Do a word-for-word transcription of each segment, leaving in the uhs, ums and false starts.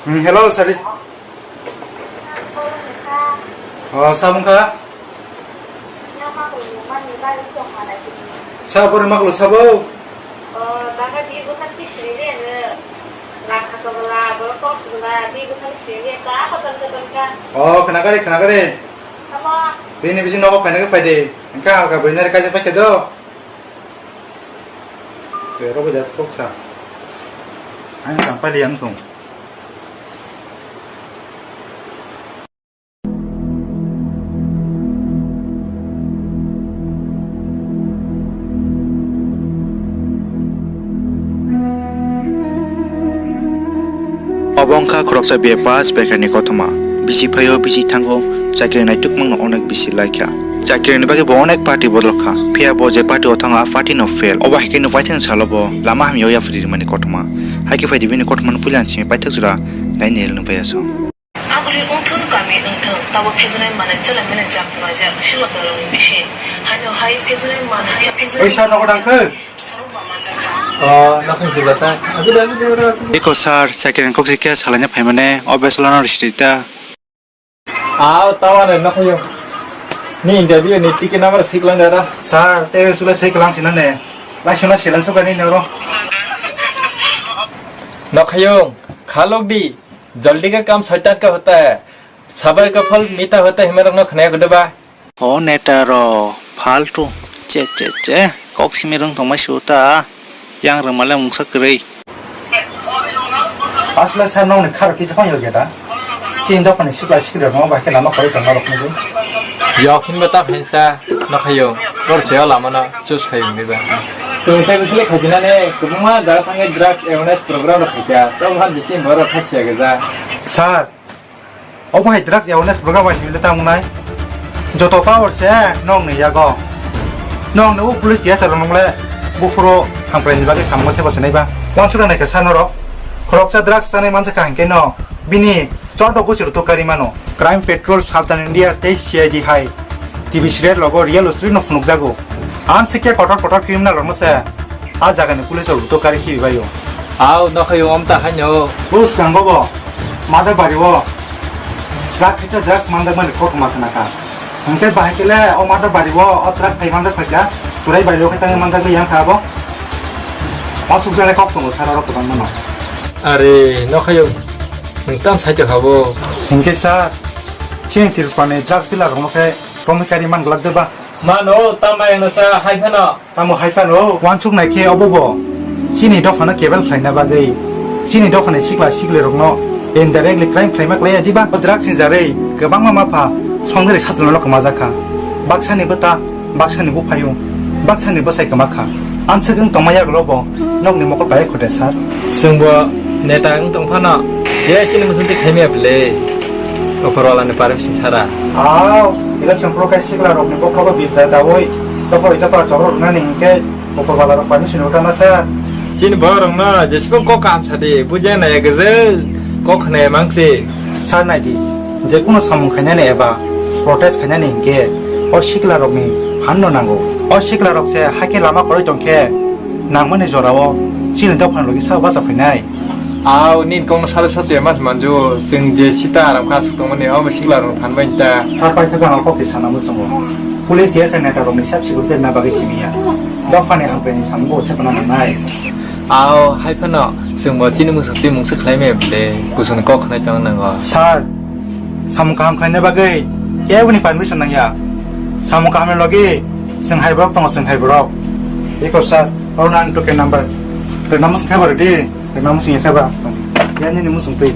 Hmm, hello, Sari. Oh, sabung kha? Sa bori maklo sabo? Oh, khna kari, khna kari. Tini bisi nogo phaina khe phai de. Engkha halka bwrwi nari kaisa paikha do. Pero bo jat kok sa. Ang tang pali ang song. Obo wngkha khoroksa B A pass bekarni kothoma. Bisi phaio, bisi thango, chakri naitukmano onek bisi laikha. Chakrini bagwi bo onek party bodol kha. Phiya bo je party o thango, a party no fail. Obo hai khe no paithakni salo bo lama hamya o yapri rimani kothoma. Hai khe phaidi bini kothoma no puila simi paithak jora nai nil no baya so. Aboni wngthun kami wngthun, tabo phejanai manai chwla mene jam tonglaijak, silo chwla rokni bisi. Haino hai phejanai manai, phejanai Oi, sir, nogo dangkhe? Oh, nothing to the sir. Ajo, ajo, ajo, ajo. Eko sir, second kok sikhe salaina phaimane, o besola no ristita. Ah, tawa ne, nogo yo. Ni interview ni ticket number siklang dara. Sir, te sula siklang sinane. Lai sula sila suka ni noro. Nokhayung, khalok di. जल्दी का काम शैतान का होता है, सबर का फल मीठा होता है, hwnwi rokno khwnaya khe deba? O neta rok, faltu, che, che, che, kok simi rwng tongmai su ta, yang rwmale mungsa kwrwi. Asle sa nokni kharo kisa phang yokya da? Chini dophani sikla sikri rokno bai khe lama khoroi tongma rokno bo. Yok hinba ta phainsa, nokhayung, bor cheo lamano. Choose khai wngwi ba. Chwng tei bwswli khaijinani kwbangma jaga thangwi drugs awareness program rok khaikha. Chwng han jiti borok kha siya gajak. Sir, obo hai drugs awareness program bai simi tamo nai. Joto power se nong ni yago. Nong ni u police tiya sir nong le buphuru hamkrai ni bagwi samung theba se nai ba. Wansukna nai kha sir norok. Khoroksa drugs chanai mansa kha hinkhe no bini chordo gusiro to kari mano. Crime Patrol Southern India tei C I D hai T V serial rogo real story no phunukjago. Ang sikhe kotor kotor criminal rokno se a jagani police rok to kari khibi baio. Au, nokhayung omta haino. Bus kango bo, mother bari o. Drug khicha drugs mandak mani kok ma khna kha. Hingke bahai kele o mother bari o, o drug thai mandak phaikha. Turai bari o khe tangwi mandak yang kha bo. O sukjale kok tongo sara rok kwbang mano. Are, nokhayung. Nwng tam sai tongkha bo. Hinkhe sir, chini Tripurani drug dealer rokno khe romwi kari man glak de ba? Mano, tam bai ano sa hai phano. Tamo hai phano? Wansuk nai khe obo bo chini dophano kebel khlaina bagwi, chini dophani sikla sikli rokno indirectly crime khlaima klaiya diba? O drugs ni jarwi kwbangma mapha songri satulno kwmajak kha. Baksani bwta, baksani buphayung, baksani bwsai kwma kha. Amswk wng tongma yagulo bo nokni mokol bai khude sir. Chwngbo neta wng tong phano je chini muchungtwi khaimya bwle. Ophorwalani permission sara. Aw, election pro kai sikla rokni bokhrogo bijda dawi. Tokoi tokoi chokro rwnani hinkhe ophorwala rok permission rwkha na sir. Chini borok rokno jeswk kok kaham sadi, bujai naiya gwjwk kok khnai mangsi. Sir naidi, jekunu samung khainani eba protest khainani hinkhe o sikla rokni phanno nango. O sikla rok se hakhe lama khoroi tongkhe nangmani jorao chini dophani logi sak bacha phainai. Aw, nini kokno sale sachu ya mas manju, chwng je sita aram kha aswk tongmani, omo sikla rok phan bai ta. Sir pai kha ang kok ti sana muchungo. Police D S I neta rok ni sab sigur te na bagwi simi ya. Dophani hamkrai ni samung bo thepana nangnai. Aw, hai phano chwng bo chini muchung twi mungsa khlai me bwle, kuchung ni kok khnai tong nango. Sir, samung kaham khlaina bagwi keboni permission nangya. Samung kaham ni logi chwng hai borok tongo, chwng hai borok. Eko sir, oro nang token number. Token number khe bari di. Token number sing khe ba. Ya nini muchung twi.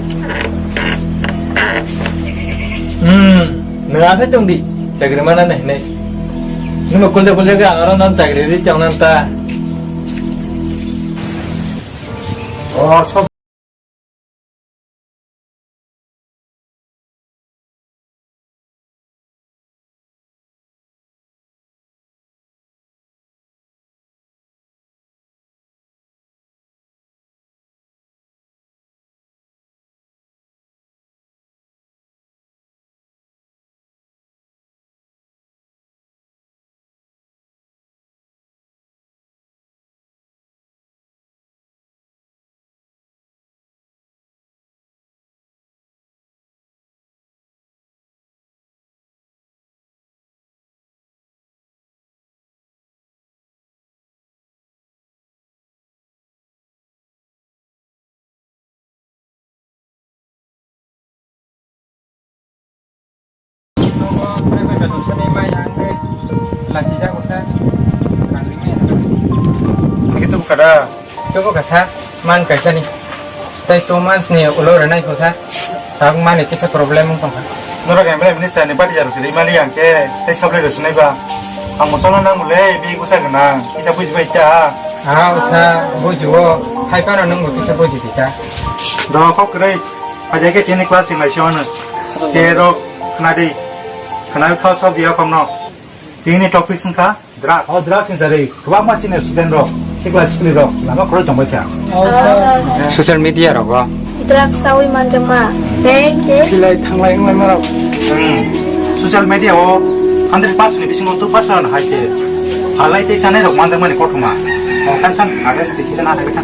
Hmm, nang asai tong di. Chakri mana nai nai. Nino kulja kulja ke angaro nan chakri di chong nan ta. Oh, so Bai bai bai, nungsa ni mai ang dai. Lasi jago sa. Kangri mai ang. Lagi tu kada. Tubu kasa, man kaisa ni. Tai two months ni ulo rwnai kho sa. Tabuk mani kisa problem wng tongkha. Norok M L A minister ni bati jaro siri mali ang ke, tai sablai rw sunai ba. Ang mosono nang mole, bi gusa gwnang. Kita buji bai ta. Ah, usa, buji wo. Hai pano nung bo kisa buji di ta. Do kok kwrwi. Phaja ke tini class sing lai siono. Che rok khna di. Khna kha sok dia komno. Tini topic sing kha. Drugs. O drugs ni jari kwbangma chini student rok, sikla sikli rok lama kwrwi tongbai kha. Social media rogo. Drugs tawi manjakma. Tei, tei. Thilai thanglai wnglaima rok. Hmm. Social media o hundred percent ni bisingo two percent hai se. Halai tei chanai rok manjakmani kothoma. O khan khan age se kisa na thangbai kha.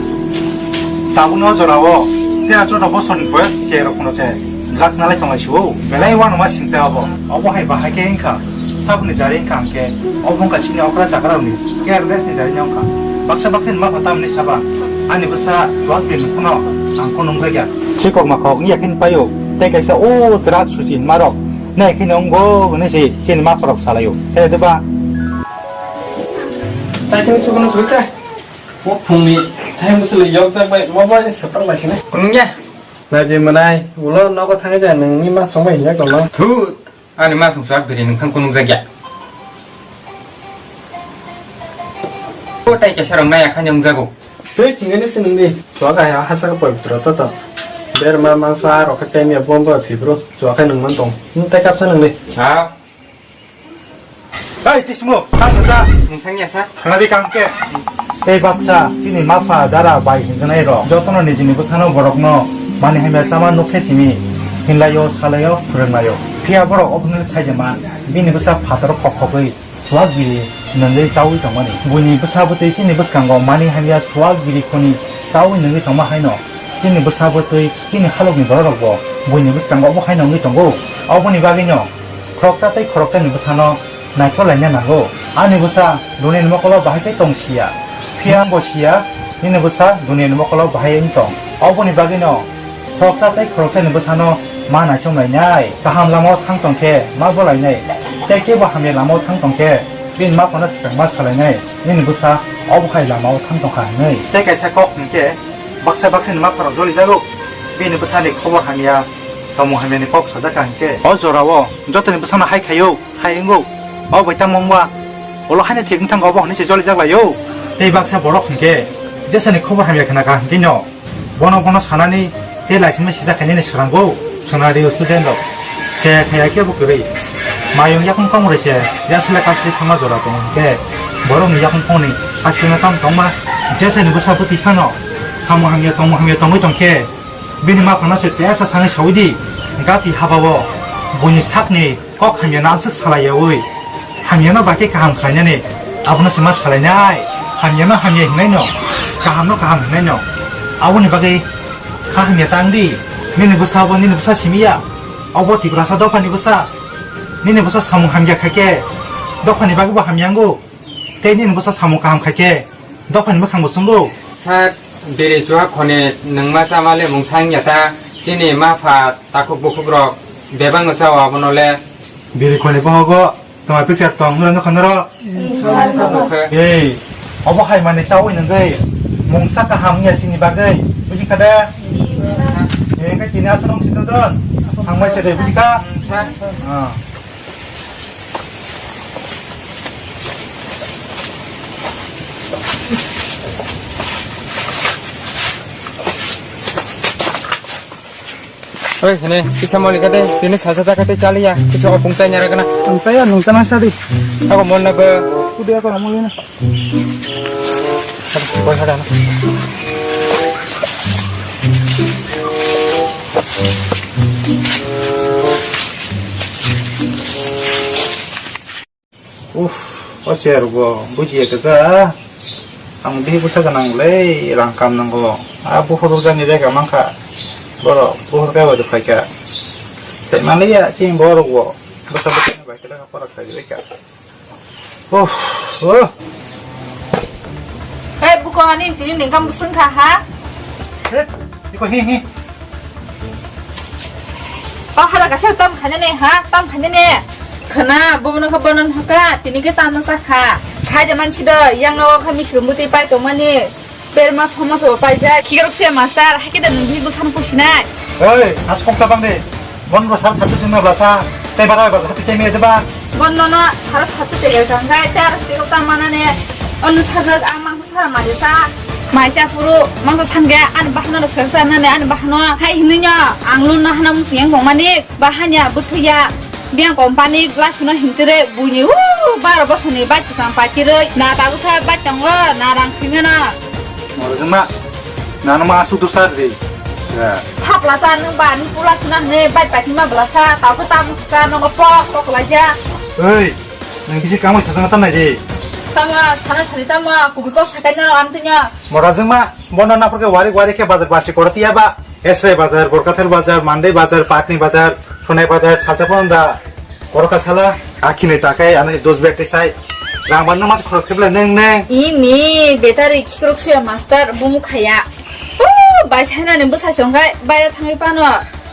Tabukni o jora o tera chouda bosor ni boyos se rok phano se. Drugs nalai tonglai sio, belai uanama singcha obo. Obo hai bahai khe wngkha, saboni jari wngkha hwnkhe, obo wngkha chini okra chakrarokni careless ni jari wngkha. Baksa baksa ni mapha tamni saba, ani bwsa twelve ni phano ang khunung jakya. Sikok makhok wngya khe paio, tei kaisa o drugs suchi hinmarok, nai kheno wngo hwnwi se chini mapharok salaio. Khe deba? Cycle sugono thwi khe, o phungni thai bwswlwi yokjak bai, mobile sepak lai sini. Kunungya? Naidi mwnai, ulo nogo thangwi da nungni ma songbai hinjak tongno. Thu, ani ma songsa biri nungkhang kunung jakya. O tai kaisa rok nai akhani wngjago. Tei thingani se nungni, chuak ai ha saka pawitro toto. Ber ma mangsa rok khe tei miya bomba thibro, chuak ai nungman tong. Nung tai kapsa nungni. Ha? Bai, tismo, tang sa. Nungsang ya sa. Khana di kangke. Tei baksa, chini mapha, dara, bai, hinjanai rok. Jotono nijini bwsano borokno mani hamya chama nukhe simi. Hinlaio, salaio, phwrwnglaio. Phiya borok ophunil saijama, bini bwsa phataro khok khogwi, thuak biri nungwi chaui tongmani. Buini bwsa bwtwi chini bwskango mani hamya thuak biri khoni chaui nungwi tongma haino. Chini bwsa bwtwi, chini halokni bororokbo buini bwskango obo haino wngwi tongo. Oboni bagwino, khoroksa tei khoroksa ni bwsano naikol laina nango. Ani bwsa duniani mokolo bahai khe tong siya. Phiya bo siya, nini bwsa duniani mokolo bahai wng tong. Oboni bagwino khoroksa tei khoroksa ni bwsano ma naichom lainai. Kaham lamao thang tong khe ma bo lainai. Tei kebo hamya lamao thang tong khe bini ma phano swkang ma salainai. Nini bwsa obo hai lamao thang tong kha hinwi. Tei kaisa kok hwn khe baksa baksa ni ma phano joli jago. Bini bwsa ni khobor hamya. Tamo hamya ni kok sajak ka hinkhe. O jora o jotoni bwsano hai khaio, hai wngo. O bai tamo wngba. Ulo haino thik wng thangkha obo hwnwi se joli jak laio. Tei baksa borok hinkhe jesani khobor hamya khna kha hinkhe no. Bono bono sanani tei laisima sijak khainani swrango. Swngna rio student rok. Khe khaya khe bo kwrwi. Mayung yakung kong rese yasle kasli thangma jora tongo hinkhe. Borokni yakung kongni aswkno tamo tongma. Jesani bwsa bwtwi phano. Samung hamya tongmung hamya tongwi tongkhe. Bini ma phano se tesa thangwi saui di, gati habao buini sakni kok hamyano amswk salai yaui, hamyano bai khe kaham khlainani abono se ma salainai, hamyano hamya hinaino, kahamno kaham hinaino, aboni bagwi kha hamya tang di, nini bwsa bo nini bwsa simi ya, obo Tiprasa dophani bwsa, nini bwsa samung hamya khaikhe dophani bagwi bo hamya wngo, tei nini bwsa samung kaham khaikhe dophani mwkhang bo chwngo. Sir, biri chuak khoni nungma chama le mungsa wngya ta, chini ma pha takhuk bukhuk rok bebak no chao abono le. Biri khoni bohogo tongma picture tong nuro nokha nuro. Ei, obo hai mani chaui nungwi mungsa kaham wngya chini bagwi, buji kha de? Ei, khe tini aswk wng si todon, thangbai se de, buji kha? Sir. Ah. Oi, hene, kisa moli kate, tini salsa ta kate chaliya, kisa opung chai nyara kana. Ang saya nung sana sadi. Ako mon na ko. Kudu ako mo na. Uff, o chair bo bujiya kaja. Ang bihik bwsa gwnang le rang kam nango. A buhur jani rega mankha. Boro buhur kai wadi phaikha. Tei maliya chini borok bo bwsa bwsa bai khe lekha pora khlai reka. Oh, oh. Hei, buko ani tini nengkam bwswng kha ha? Hei, iko hi, hi. O hala kaisa tam khaina ne ha, tam khaina ne. Khana, bobono kha bono hokha, tini khe tamo sakha. Sai de mansi do, yang no kha misrum buti pai tongmani. Perma somos bo paijak. Khikrok se master, hakhe da nung bihik bwsano pusinai. Oi, ha sok ta bang de. Bon bo sar satu tungna blasa. Tei bara bara hati chemi de ba. Bon no no, sar satu te ga jang gai, te ar se ta mana ne. Onu sajak a mangsa sara ma de sa. Mai cha puru, mangsa san ga, an bahno na sar sa na ne, an bahno. Hai hinui nya, ang lun na hana musiyang kong mani, bahanya buthuya. Biang company glass no himtire buini, uh, baro bosoni bike kusam pachiroi. Na tabukha bike tongo, na rang singana. Morojima, nano ma asu dusar de. Ya. Thapla sa nung ba, nung pula suna ne bike pati ma bla sa, tabukha tam sa, nongo pok, pok laja. Oi, nang kisi kamai sajang ta nai de. Tama, sana sari tama, kubu kok sakai na am tinya. Morojima, bono na porke wari wari ke bazar basi korati ya ba. Esrai bazar, Borkathar bazar, Mandai bazar, Patni bazar, Sonai bazar, salsa phano da korokha sala, akhini takai ano dos bag tei sai. Rang ban nang mas khorok kheble neng neng. Ini betari khikrok suya master bumu khaya. Oh, bai sai nani bwsa chongkai, bai thangwi pano.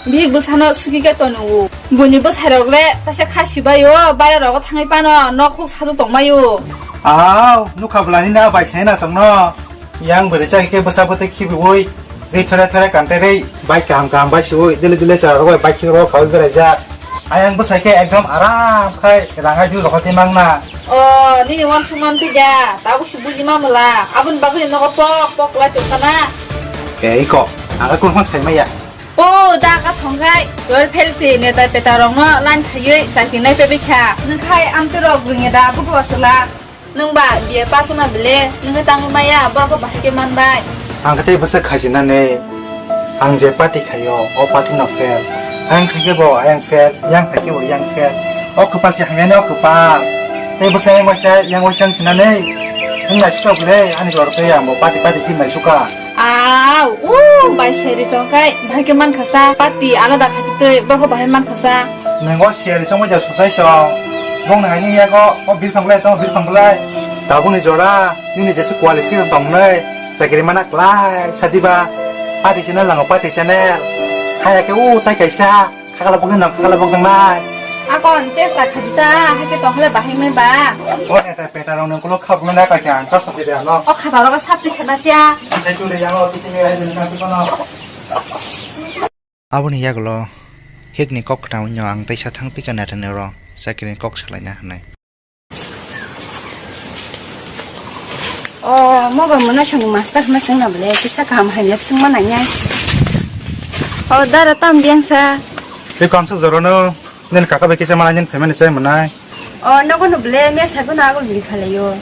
Bihik bwsano suki ke tono u. Buni bwsai rok le, tasa khasi bai o, bai rok thangwi pano, nok huk sadu tongmai o. Aw, nukha bwlani na bai sai na chongno. Yang bwrwi chakhe bwsa bwtwi khibiui, ri thore thore kantai ri, bike kaham kaham bai siui, dili dili chwrairok bai bike khibiui phaui beraijak. Ayang bwsai khe ekdom aram khai rangai dui rokha twi mangna. O, nini wansuk man twi da, tabuk se buji ma mala, aboni bagwi nogo pok pok lai tongkha na. Ei ko, ang khe kunu phano sai maya. O, da ka songkhai, twelve fail se neta peta rokno line khaiui chakri nai pebikha. Nwng khai amtwi rok bwrwngya da budu aswla. Nwng ba B A pass wngna bele, nwng khe tangwi maya, borok khe bahai khe manbai. Ang khe tei bwswk khaijinani, ang je party khaio, o party no fail. Ayang khaikhe bo ayang fail, yang khaikhe bo yang fail. O kwpal se hamyani o kwpal. Tei bwswk yang waisa, yang waisa wng sinani, nwng naisuk le, ani jor khe ang bo party party khe naisukha. Aw, o bai seri songkhai, bahai khe mankha sa, party alada khaitwi twi, borok bahai mankha sa. Nang o seri songbai ja susai song. Bong nang ani yago, o birphang belai, tong birphang belai. Tabukni jora, nini jesa qualification tong nai, chakri mana klai, sadiba, party channel nango, party channel. Haya khe o tai kaisa, khakala bokjang nang, khakala bokjang nai. Akon, tesa khadi ta, hake tong khle bahai mai ba. O neta peta rong nang kulo khak nang ka kya, ang ka sadi de ano. O khata rok sapti sana sia. Thank you de, yang o titi me ai de nang kulo. Aboni yagulo hikni kok khna wngya ang teisa thang pika naithani oro chakrini kok salaina hwnwi. O, mo ba mona song master hwnwi swngna bole, kisa kaham hai le swngma nangya. O, dara tam biyang sa. Tei kamsuk jorono nini kaka bai kisa mana nini phaimani chai mwnai. O, nogo no bole, me sabo no agul bini khalayo.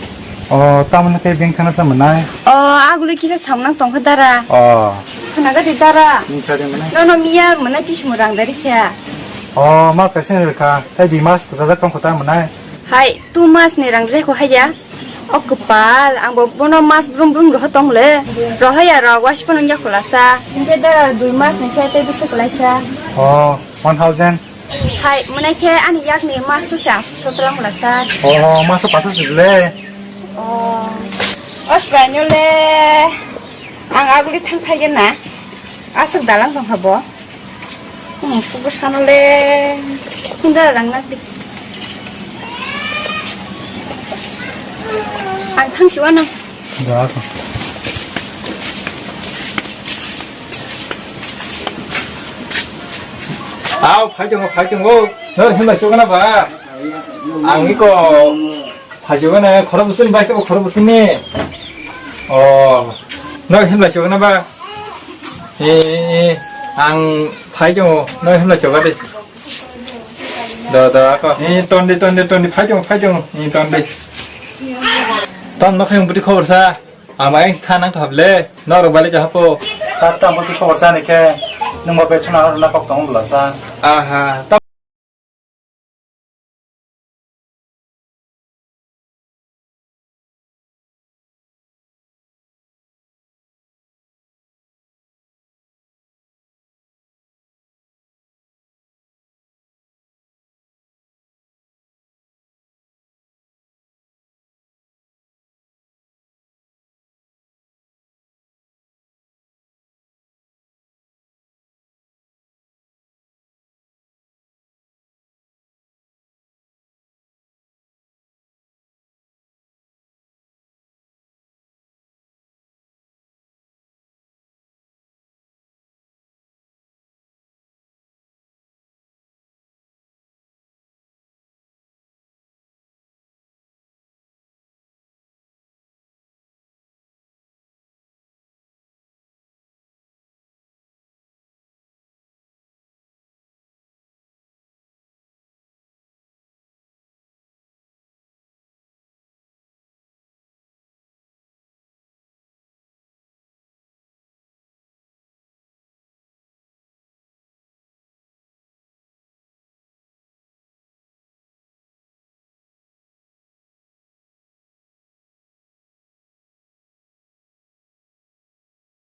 O, tamoni khe beng khana cha mwnai. O, aguli kisa samnang tongkha dara. O. Khana gadi dara. Nini chari mwnai. Nono miya mwnai tismu rang dari kha. O, mas kaisa ni rikha. Tai di mas kwchajak tongkha ta mwnai. Hai, tu mas ni rang jai kho haya. O kwpal, ang bo bono mas brum brum roho tong le. Roho ya rok wasi phano ya khulasa. Hingke dara dui mas ni khe tei bwswk kwlaisa. O, one thousand. Hai, mwnai khe ani yakni masu se asu sotlang mula sa. O, masu pasu sibile. O. O sibani le ang aguli thang phai na. Asuk dalang tong habo. Hmm, sugu sano le. Hinda dalang na. Ang thang siwa na. Da ko. Aw, phai tongo, phai tongo. Nor himba sugana ba. Ang iko phai sugana khoro busun bai ko khoro busun ni. O. Nor himba sugana ba. E, e, ang phai tongo. Nor himba sugade. Da, da, ko. Ni tondi, tondi, tondi, phai tongo, phai tongo. Ni tondi. Tam no khayung buti khobor sa. Ama yang tha nang thap le. Nor bali ja hapo. Sar tam buti khobor sa ni khe. Nung ba pe chuna na kok tong bla sa. Aha.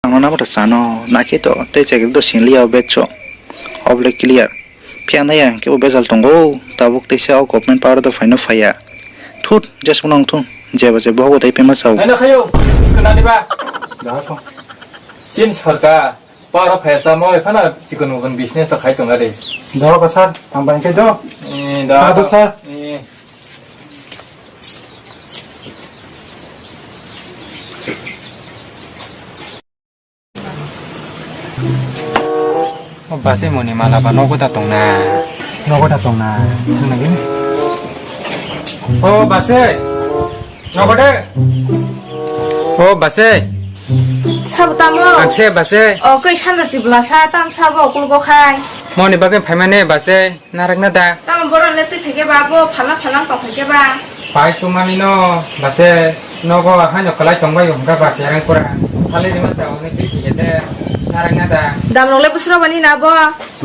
Ang no nabo ta chano, nakhe to, tei chakri do singli ya bag cho. Oblek clear. Phiya naya, kebo bejal tongo, tabuk teisa o government power do phaino phaiya. Thut, jes phano wng thung, jeba je bohogo tei pema chao. Ano khayo, kena diba? Sin sarkar, power phaiya samo, ekhana chikon mukon business khai tonga de. Doha ko sir, ang bangke do. Eh, da. Sir. Eh. O base moni mala ba nogo da tongna. Nogo da tongna. Thangna gini. O base. Nogo de. O base. Sabo tamo? Ang se base. O koi sanda sibla sa tam sabo kulgo khai. Moni bagwi phaimane base. Narakna da. Tamo borok le twi phaikhe ba, bo phalna phalna tong phaikhe ba. Pai tumani no, base, nogo haino kwlai tongbai hwnka ba kereng pura. Thali rima chao hwnwi twi phaikhe de, narakna da. Dam rok le bwswk bani na bo?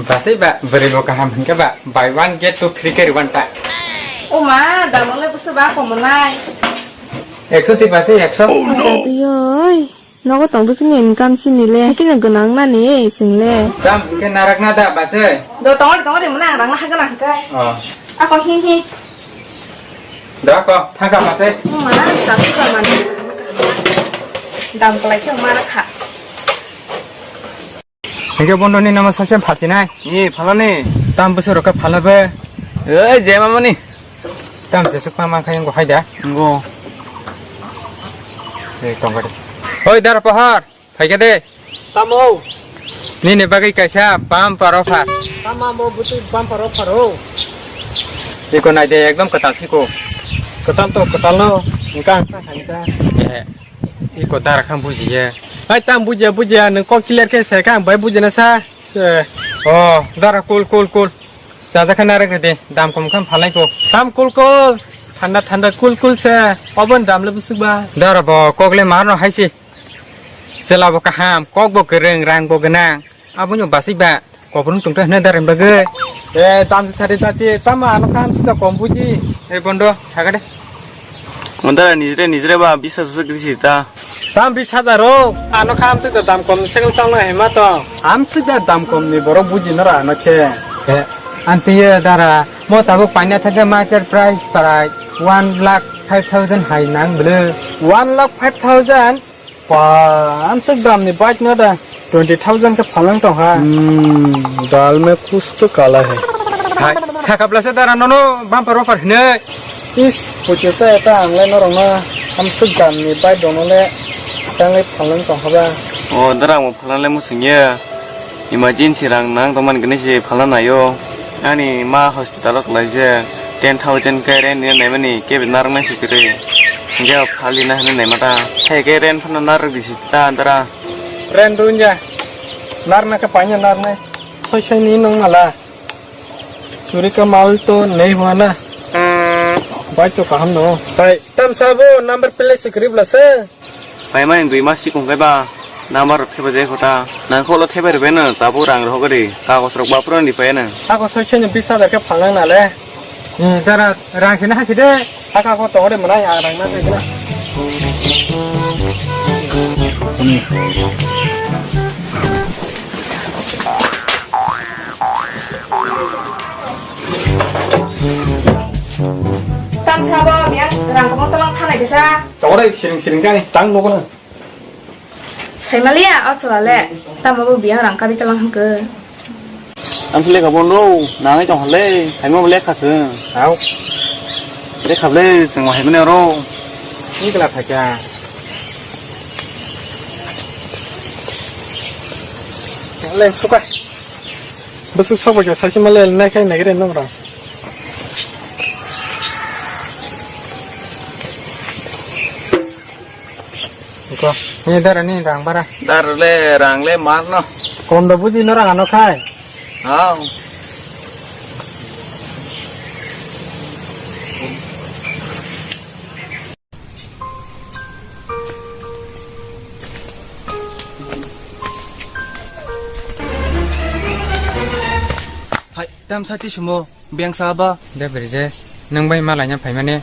Base ba, bwrwi bo kaham hwnka ba, buy one get two free carry one ta. O ma, dam rok le bwswk ba komo nai. Ekso si base, ekso. Twi oi. Nogo tong bikini income sini le, hakino gwnang mani sing le. Tam ke narak na da base. Do tongori tongori muna rang na hagan hangkai. Oh. Ako hi hi. Da ko, thangka base. Mana sa sa mani. Dam kalai ke mara kha. Hingke bondo ni nama sakse phalti nai. Ni phalani. Tam bwswk rok khe phala be. Oi, je mamani. Tam jesuk ma mankha yang go haida. Ngo. Ei, tongkha de. Oi, Dara Pohor, phaikha de. Tamo. Nini bagwi kaisa bumper offer. Tamo bo butu bumper offer o. Iko nai de, ekdom kwtal siko. Kwtal to, kwtal no. Engka, engka, engka. Eh, iko Dara khan bujiye. Hai, tam bujiya, bujiya, nwng kok clear khe sai kha, ang bai bujina sa. Se. Oh, Dara, cool, cool, cool. Chajakha narwk rwdi, dam kom kha phalai ko. Tam cool cool, thanda thanda cool cool se. Obon dam le bwswk ba. Dara bo kok le mar no hai se. Chwla bo kaham, kok bo kwrwng, rang bo gwnang. Aboni basik ba, kobrung tungta hwnwi dara bagwi. Eh, dam se sari dati, tamo ano kam sita kom buji. Eh, bondo, saga de. Mandara nijre nijre ba bis hajar se giri sita. Tam bis hajar o, ano kam se da dam kom cycle chang na hema to. Am se da dam kom ni borok buji nara ano khe. Eh, anti ye dara, mo tabuk paina thake market price parai one lakh five thousand hai nang bwle. One lakh five thousand? Pa, amsuk dam ni bike no da twenty thousand khe phalang tong ha. Hmm, dal mein kuch to kala hai. Hai, sakapla se dara nono bumper offer hine. Is, pucho sa eta ang le norok no amsuk dam ni bike dono le tang le phalang tong ha ba. O, dara ang phalang le musung ye. Emergency rang nang tongmani khe se phalna naio. Ani ma hospital o kwlaijak, ten thousand khe rent ni naimani kebo narwknai se kwrwi. Hingke phalina hinwi naima ta. Hai khe rent phano narwk di se ta antara. Rent rwngya. Narwkna khe paina narwknai. Soi soi ni nung mala. Churi ka mal to nei hua na. Bai to kaham no. Hai, tam sabo number plate se kwrwi bla se. Paimani dui mas sikung khe ba number rok thepajak kho ta. Nangkok lo thepai rwbaino tabuk rang rohor gari kagos rok baphuru ni paino. Kagos soi soi ni bis hajar khe phalnang nale. Hmm, dara rang sini hasi de. Hakha kho tongre mwnai ang rang na de. Tam sabo biang rang kamo talang thanai kisa. Tongre siring siring kani tang nukuna. Saimaliya, o chwla le, tamo bo biyang rang kari talang hwnkhe. Ang lekha bondo, nangai tong hale, haimo lekha se. Hao. Lekha le, chwng hai mane oro. Ni kela thakya. Le suka. Bwswk sok bai kha, saisi ma le nai khai nai khe nong rang. Ko, ni dara ni rang bara. Dar le rang le mar no. Kom da buji no rang ano khai. Hao. Hai, tam sati sumo. Biyang saba. De Brijesh, nwng bai malaina phaimani,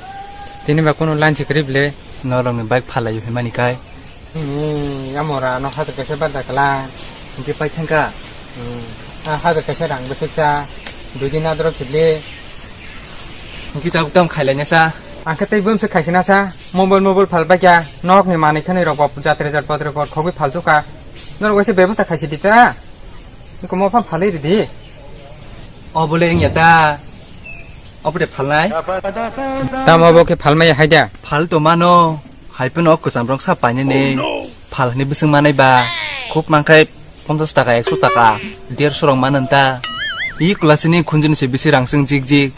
tini ba kunu line se kwrwi bwle. Norokni bike phalai phaimani kai. Ni amora no hajar kaisa barda kala. Hingke pai thangka. Hmm. Ah, hajar kaisa rang bwswk cha. Dui din adro chibli. Hingke tabuk tam khailai nasa. Angke tei bumse khaisina sa. Mobile mobile phal baikya. Nok ni manwi khani rok bop jatre jat potre pot khogwi phal chuka. Norok waisa bebosta khaisi di ta. Komo phan phalwi ridi. Obole wngya ta. Obode phalnai. Tamo bo khe phalmaya haida. Phal to mano. Hai phano kwcham rok sa painani. Phal hwnwi bwswng manai ba. Khub mankhai ponchas taka, ekso taka, derso rok mano ta. I kwlasini khunjuni se bisi rang swng jik jik.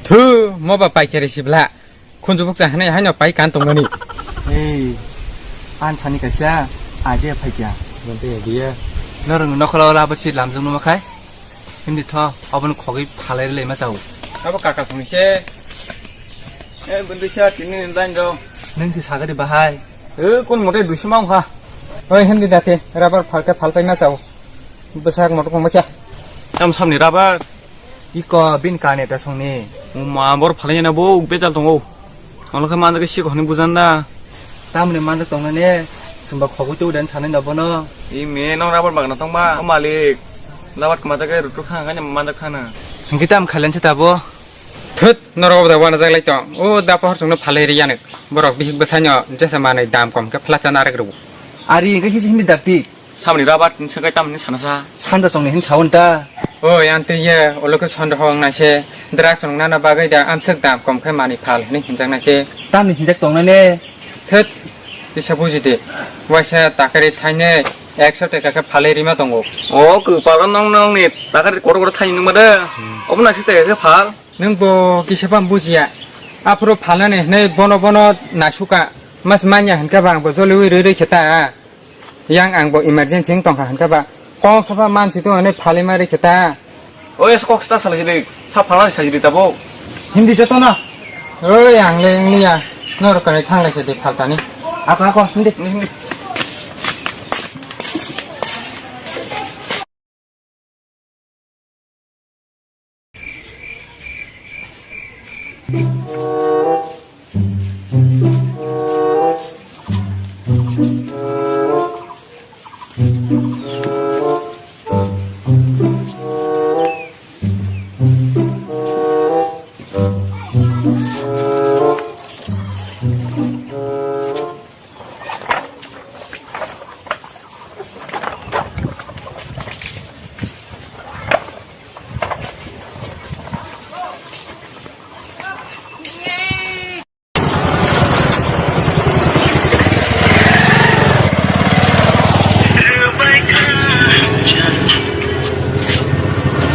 Thu, mo ba paikari sibla. Khunju bukcha hinwi haino pai kan tongmani. Ei, an thani kaisa idea phaikya. Bonte idea. Norok nokhola ola abot si lamjak numa khai. Hindi tho, obono khogwi phalai rwlai ma chao. Abo kaka songni se. Eh, bwndwi sa tini ni line do. Nung si sagadi bahai. Eh, kun mote duisu ma wngkha. Oi, hindi date, rubber phalke phalpai ma chao. Bwsak moto kongma kya. Tam samni rubber. Iko bin kane ta songni. Uma bor phalai na bo bejal tongo. Ono khe manjak siko hwnwi bujan da. Tamni manjak tongna ne. Sumba khogwi tu den sanai no bono. I me nong rubber bagna tongma. O malik. Labat kma jagwi rutuk khang kanya manjak khana. Hingke tam khailan se tabo. Thut, norok obo da wana jaglai tong. O da pohor chwngno phalai ri yanuk. Borok bihik bwsaino jesa manwi dam kom khe phlacha narwk rw. Ari hingke kisi hindi dapti. Samni rabat ni sakai tamni sana sa. Sanda chongni hin saun ta. Oi, ante ye, olo khe sonda hong nai se. Drak chong nana bagwi da amswk dam kom khe mani phal hinwi hinjak nai se. Tamni hinjak tong nai ne. Thut, kisa buji de. Waisa takari thainwi ekso taka khe phalwi rima tongo. O kwpalo nong nongni takari kotor kotor thainwi nungma de. Hmm. Obo nang si taka khe phal. Nwng bo kisa pam bujiya. Aphuru phalnani hinwi bono bono naisuka. Mas manya hinka bang bo joliwi rwi rwi khe ta. Yang ang bo emergency wng tongkha hinka ba. Kok sapa mansi to hinwi phalwi ma rwi khe ta. O es kok sta salai jili. Sa phalnani sai jili tabo. Hindi joto na. Oi ang le wng liya. Norok kanwi thanglai se de phaltani. Ako ako hindi. Hindi hindi.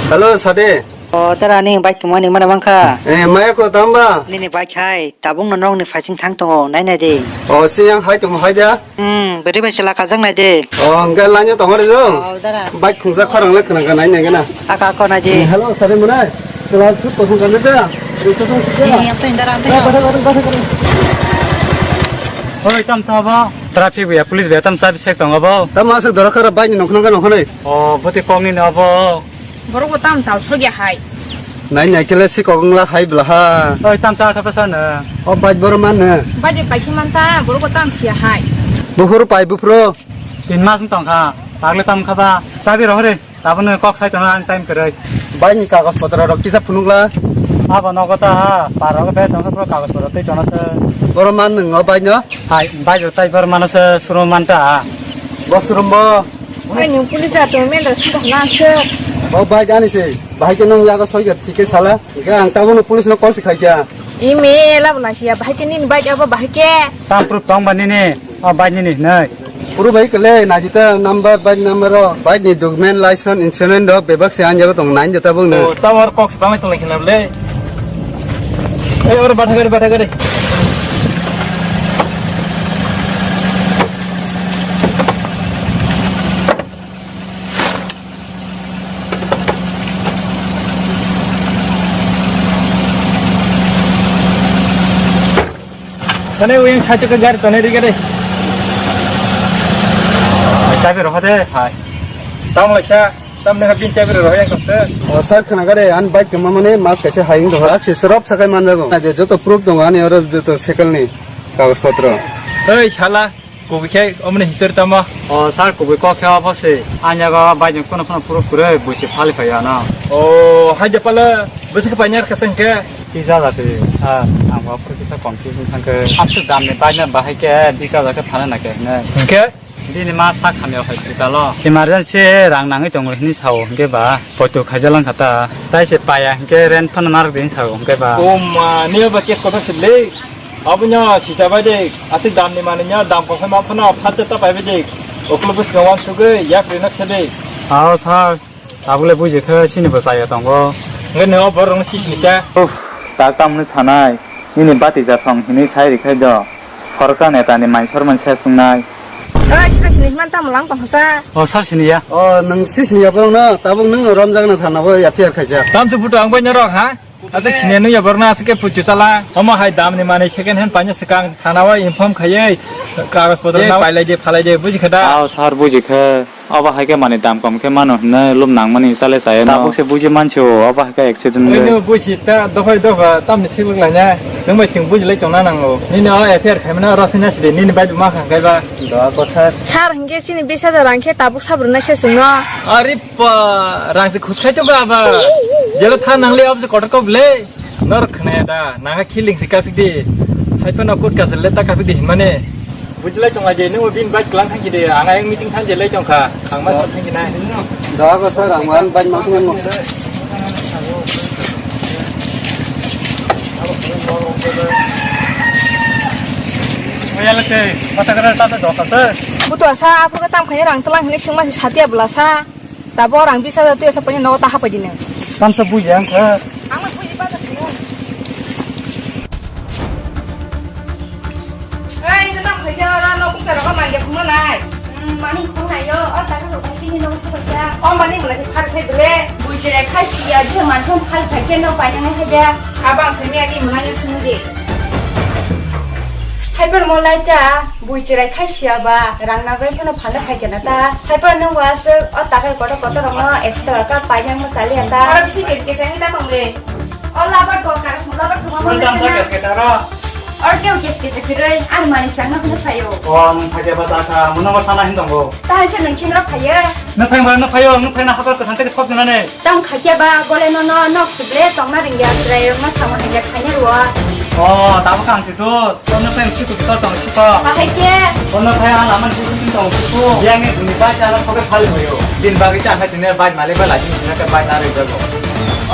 Hello, Sade. O, tara ni bike tongmani mana mangkha. Eh, maya ko tamba? Nini bike hai, tabung no nong ni facing thang tongo, nai nai di. O, si yang hai tong hai da? Hmm, beri bai sela kajang nai di. O, hingke lainyo tong re jo? O, dara. Bike khungsa khorang le khna nai nai gana. Aka ko nai di. Eh, hello, sari mana? Sela sut ko khungsa le da? Riksa tong sut da? Ni, am to indara, am to. Eh, kata, kata, kata, kata. Oi, tam sabo. Traffic ya, police ya, tam sabi sek tong abo. Tam asuk doro khara bike ni nong khna nong khna. O, boti kong ni abo. Borok bo tam tal sogya hai. Nai nai kele si kok wngla hai bla ha. Oi, tam cha kha basa na. O bike boro man na. Bike pai si man ta, borok bo tam sia hai. Buphuru pai buphuru. Tin mas wng tong kha. Tagle tam kha ba. Chabi rohore. Tabuk nw kok sai tong ang time kwrwi. Bike ni kagoj potro rok kisa phunukla. Abo nogo ta ha. Par rogo be tong kha kagoj potro tei tong se. Boro man nung o bike no. Hai, bike rok tai boro mano se showroom man ta. Bo showroom bo. Oi, nwng police da tong men da suda na se. Bo bike ani se. Bahai ke nwng yago soi ga tike sala. Ga ang tabuk no police no call se khai kya. Email abo na siya, bahai ke nini bike abo bahai ke. Tam proof tong ba nini, o bike nini hinwi. Proof bai kele, na jita number, bike number o, bike ni document, license, insurance do, bebak se anjago tong nine jata bung ne. O, tam or kok se bamai tong lai khna le. Ei, or batha gari, batha gari. Tane uyang side o gari tane ri gari. Chabi roha de, hai. Tam laisa, tam ne bin chabi roha yang kamse. O sir khna gari an bike kema mane mas kaisa hai ing doha. Achi serop sakai man jago. Aje joto proof dong ani oro joto cycle ni kagoj potro. Hei shala. Kubui khe omoni history tamo? O sir, kubui kok khe obo se. Anya go bai jeng kono kono puro puro buisi phali phai ano. O haide pala bwswk painai khe tengke. Tisa jati sir, ang bo puro kisa confuse thangke. Aswk dam ni bai na bahai khe tisa jati phana na khe ne. Hingke? Bini ma sa khamya hospital o. Emergency rang nangwi tongo hinwi sao hingke ba. Photo khaijak lang kha ta. Tai se paya hingke rent phano narwk din sao hingke ba. O ma, niya ba case kotor se le. Abo nya sita bai de, aswk dam ni manwi nya dam kok phai ma phano phat ta pai bai de. Oklo bwskango uansugwi yak rina se de. Ao sir, tabuk le buji khe sini bo chaya tongo. Nge ne o borok no sini cha. Uff, tak tamni sanai. Nini bati jasong hinwi sai rikhai do. Khoroksa neta ni maisor man se sungnai. Oi, sini sini man tam lang tong sa. O sir sini ya. O nang si sini ya borok no, tabuk nang romjak na thana bo ya F I R khaijak. Tam se photo ang bai norok ha. Asa sini nung ya borok na asa ke photo chala. Omo hai dam ni manwi second hand paina swkang thana o inform khaiwi kagoj potro na pailai de phalai de buji kha da. Ao sir buji kha. Obo hai khe manwi dam kom khe mano hinwi lum nangmani chale chaya no. Tabuk se buji mansi o, obo hai khe accident wngwi. Oino buisi ta dophai dopha tamni sibuk laina. Chwng bai chwng buji lai tongna nango. Nini o F I R khaimano oro sina sidi nini bai ma khang kaiba. Doa ko sir. Sir hingke chini bish hajar rang khe tabuk sabrwknai se chwngno. Ari pa, rang se khus khai to ba ba. Jelo tha nangli obo se kotor kok le. Norok khwnaya da, nangha khiling se kapik di. Hai phano kut kasel le ta kapik di hinmani. Bujilai tong aje, nung bin bike lang thang kide, ang ayang meeting thang jelai tong kha. Ang ma thang kina. Da ko sir, ang wan bike ma thang mo. Oyala te, mata kara ta ta dok ta. Butu asa, aphuru ka tam khani rang tlang hini sungma si satia bula sa. Tabok rang bish hajar twi asa paini nogo ta hapai dini. Tamsa buji ang kha. Ang ma buji pa ta thung. Ei, ito tam khaja ora no kung ta rogo manja khung nai. Hmm, mani khung nai yo, o ta rogo tini nogo sa khaja. O mani mula si phar khai bele. Buji re khai siya, je man thong phar khai ke no pai nang khaja. Abang simi ani muna yo sunu di. Hai per mo lai ta. Bui chirai khai siya ba, rang nagwi phano phalna phai kena ta. Hai pa nung wa aswk o takhai kotor kotor rokno extra ka paiyang ma chali ata. Oro bisi kes kes ang ta mangde. O labar bo karas mo labar thuma mo. Sultan sa kes kes aro. Or keu kes kes kiroi, ang mani sang na phano phaio. O nung phai ba sa kha, muno mo thana hin tongo. Ta hanse nung chingra phaiya. Nung phai ma nung phaio, nung phai na habar ko thangke khop jana ne. Tang khaikya ba, bole no, no, nok sible, tongna ringya, chwrai rokno sama ringya, khaina rwo. O, tamo kang si dos, kono pen si kuto tong si ko. Bahai ke? Kono phai ang aman si kuto tong si ko. Yang ni buni bai jana khobe phali hoyo. Din bagi cha hai tine bai male ba lagi sina ke bai na re jago. O,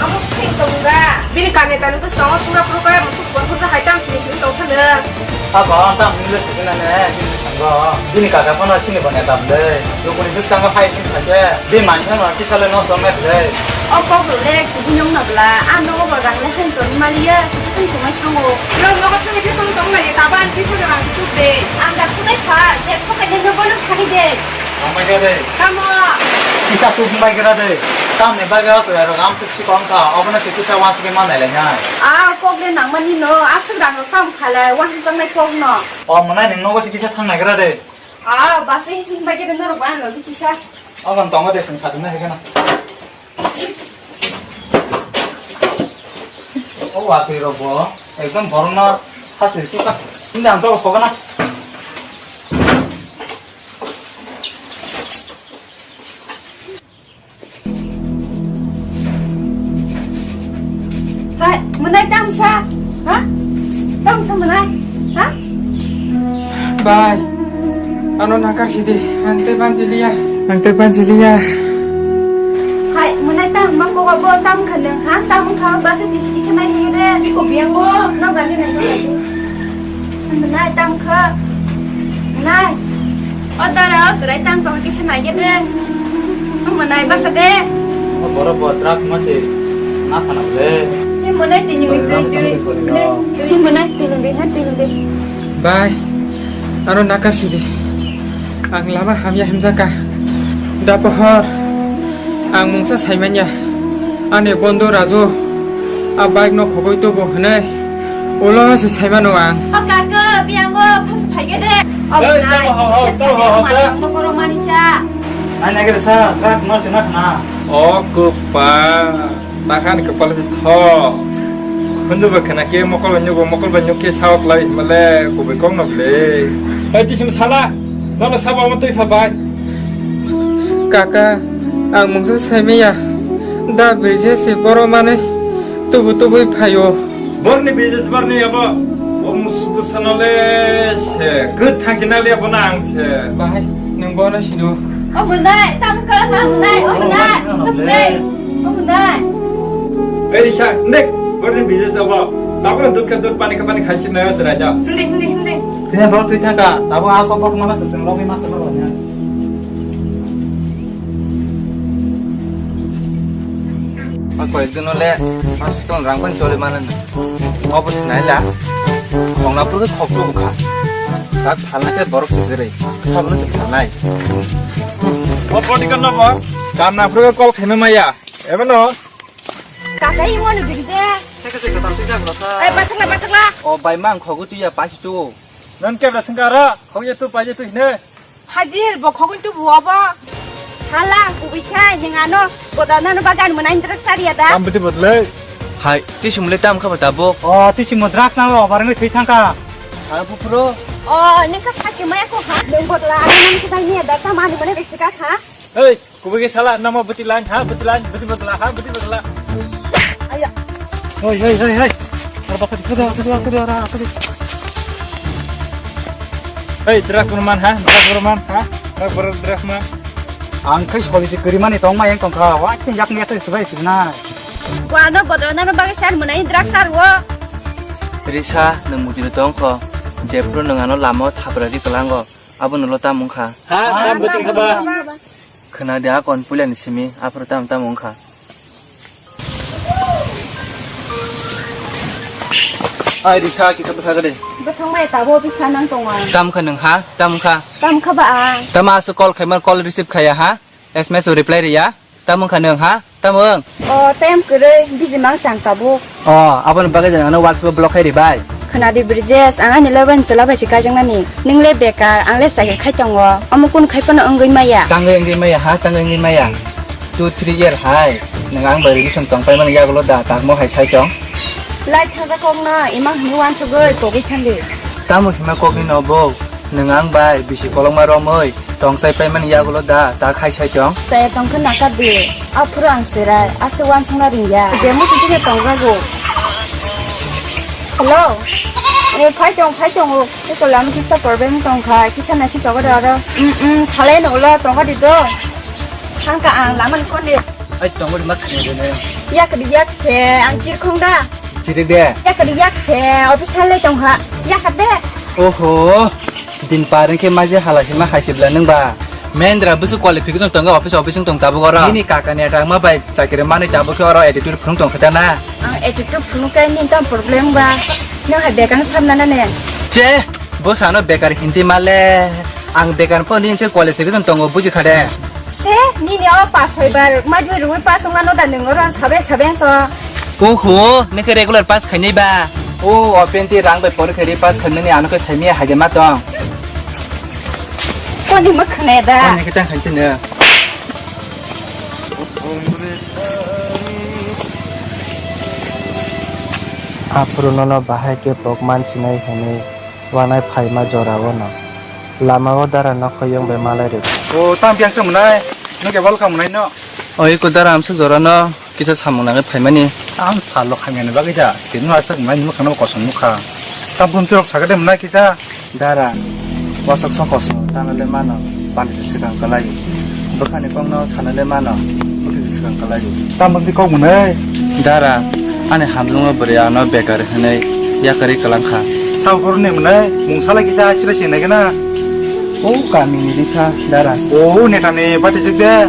amo thik tong ga. Bini kane tanu bus tong sunga pro kaya musuk bon khunta hai tam sini sini tong sana. Abo ang tam ni le sini na ne. Bo, bini kaka phano sini bo neta bwle. Lukuni bwskango phai hwn sakhe, bini mansa no kisa le nosto wngnai bwle. O kok rw le kubui nung na bwla, a nogo bo rang le hwn tong maliya, kisa thung tongmai thango. Nung nogo thangwi kisa thung tong maliya, tabo ang kisa rang tuk de. Ang da thunai pha, je thokha je nogo no thani de. Tongmai kha de. Tamo. Kisa tuk bai kha de. Tamni bagwi o chwrai rok amsuk si kong kha, obono se kisa wansugwi manai lai nai. A kok le nangmani no, aswk rang rok tam kha le, wansuk tongnai kok no. O mwnai nwng nogo se kisa thang nai kha de. Ah, basa hising bai khe norok ba ano kisa. Ogon tongo de, seng sadina hekena. O watwi rok bo ekdom borokno hasri suka. Hindi ang to sokana. Hai, mwnai tamsa, ha? Tamsa mwnai, ha? Bai, ano nakar sidi, ang tei banjiliya. Ang tei banjiliya. Hai, mwnai tam, mangko bo tam khaneng, ha? Tam kha, basa kisi kisi mai hede. Biko biang bo, no gani nai. Mwnai tam kha. Mwnai. O tara o chwrai tang tong kisa nai de. Mwnai basa de. O borok bo drug ma se na khana le. Ni mwnai tini ni tini tini. Ni mwnai tini ni ha tini ni. Bai. Aro nakar sidi. Ang lama hamya himjaka. Da pohor. Ang mungsa saimanya. Ani bondo Raju. A bike no khogoi to bo hwnai. Ulo se saimano ang. O kaka, biango, phas phaige de. O nai, tamo ho, ho, tamo ho, ho, mani sa. Ang nai gere sa, drugs ma se na khana. O kupa, takhan kepala se tho. Khunju ba khana ke mokol ba nyugo, mokol ba nyuk ke saok lai male, kubai kong no ble. Hai tisim sala, nono sabo omo twi pha bai. Kaka, ang mungsa saimaya. Da Birje se boro manwi tubu tubui phaio. Borni Birje borni abo. O mus-, musano le se, good thangsi na le abo na ang se. Bahai, nwng bono sino. O Mwnai, tam ka na Mwnai, o Mwnai, o Mwnai, o Mwnai. Ei Risa, ndek, borni Birje abo. Tabuk dukha dur pani ka pani khaisi na se raja. Hindi, hindi, hindi. Tini boro twi thangka, tabuk a sok bok mano se chwng romwi ma se boro ya. A koyekdin ole, a sikon rang pan choli mano. Obo sinai la. Khongna purkhe khoktu bukha. Tak phalna khe borok se jerei. Sabno se phalnai. O poti kan no bor. Kam na purkhe kol khaima maya. Ebe no. Kakai mo no Birje. Saka se katam se jago ta. Ai, bathakla, bathakla. O bai mang khogu tu ya pasi tu. Non kebra sengkara, khogya tu paje tu hine. Hajir, bo khogwi tu buo bo. Hala, ang kubui kha, hinga no, boda nano bagan mwnai drugs sariya da. Tam bidi bodle. Hai, ti sumle tam kha bata bo. O, ti simo drugs nang lo, barang thwi thangka. Ha, bupro. O, nengka sachi maya ko ha. Neng bodla, ani nang kidai niya da, tam ani mane besi ka kha. Hei, kubui ke sala, nama beti lan, ha, beti lan, beti bodla, ha, beti bodla. Aya. Hei, hei, hei, hei. Ar bakal, sudah, sudah, sudah, sudah, sudah. Hei, drugs berman, ha, drugs berman, ha, drugs ber-, drugs man. Ang khai soli se kiri mani tong ma yang tong kha, wa chin yak ni yak se bai se na. Wa no bodol na no bagai san mwnai drugs sar wo. Risa, nwng mudi no tong kho, jepro nwng ano lama o thapra ri kwlango, abo no lo tam wng kha. Ha, tam beti kha ba. Khna de akon puila ni simi, aphuru tam tam wng kha. Ai Risa, kisa bwtha gade. Bwthang bai tabo bisa nang tongo. Tam kha nwng ha? Tam kha? Tam kha ba ang. Tama aswk call khaimar call receive khaya ha? S M S o reply riya? Tam wng kha nwng ha? Tam wng? O, time kwrwi, busy mang sang tabuk. O, aboni bagwi jang ano WhatsApp o block khai ribai. Khwnadi Brijesh, ang ani lover ni chwla bai se kaijaknani. Nwng le bekar, ang le chakri khai tongo. Omo kunu khai phano wngwi maya. Tangwi wngwi maya ha, tangwi wngwi maya. Two, three year hai. Nwng ang bai relation tong paimani yagulo da, tangmo hai sai tong. Lai thangsa kokno, imang hwnwi uansugwi kogwi thangdi. Tamo hima kokni no bo? Nwng ang bai bisi kolokma romwi tong chai paimani yagulo da, ta khai sai tong? Chaya tong khe nakar di. Aphuru ang cherai, aswk uansukna ringya. Bemo sitino tongjago. Hello? E, phai tong, phai tongo. Tei tola ano kisa problem tongkha, kisa naisi tongkha de aro. Mm, mm, salai no ulo tongkha di do. Thangkha ang lama ni kon di. Ai, tongo di ma khani de ne. Yak di yak se, ang chirkhong da. Chirik de. Yak di yak se, office salai tongkha. Yak de. Oho. Din par wngkhe maje hala hima hai se bwla nwng ba. Mendra bwswk qualification tongo, office office wng tong tabuk oro. Nini kaka ni atangma bai chakiri manwi tabuk khe oro attitude phunuk tong khe ta na. Ang attitude phunuk khe nini tamo problem ba? Nwng hai bekar samna na ne? Che, bo sano bekar hinti male. Ang bekar pho nini se qualification tongo buji kha de. Se, nini o pass hoibar, madwi rwi pass wngmano da nwng oro sabe sabe wng to. Oho, nokhe regular pass khainai ba? O, o penti rang bai pori khairi pass khainani ano khe saimaya haide ma tong. Koni ma khane da? Ani khe tang khainchino. Aphuru nono bahai khe pokman sinai hwnwi wanai phaima jorao no. Lama o dara nokhoyong bai malai rwdi. O, tang piang se mwnai? Nokhe welcome mwnai no? Oi, ko dara amsa jora no. Kisa samung nangwi phaimani. Ang salo khaimani bagwi da, tini no aswk mai nini mwkhang no kosong nukha. Tabuk borok sakha de mwnai kisa. Dara, wasok sok koso, tano le mano, bani se swkang kwlai. Bwkhani kok no sana le mano, bwkhe se swkang kwlai. Tamo di kok mwnai? Dara, ani hamjwngo bwrwi ano bekar hwnwi yakarwi kwlang kha. Sabo borok ni mwnai, mung sala kisa chira sinai gana. O kami ni risa, dara. O neta ni bati jik de.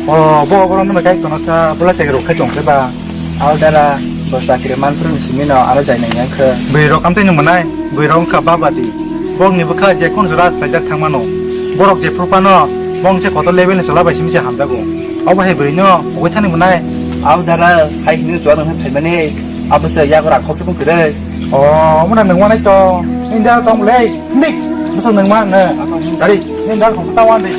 O bo borok no kai kono sa, bola chai rok khai tong khe ba. Ao dara, bo chakri manphru ni simi no aro jainai yang khe. Bwrwi rok amtwi ni mwnai, bwrwi rok wngkha baba di. Bok ni bwkha je kun jora swlaijak thang mano. Borok je phuru phano, bong se kotor level ni chwla bai simi se hamjago. Abo hai bwrwi no ugwi thani mwnai. Ao dara, hai hini chuwa nang phaimani, abo se yago rang khok se bung kwrwi. O, omo na nang wanai to. India tong le. Nik, bwswk nang ma na. Dari, india tong ta wan de.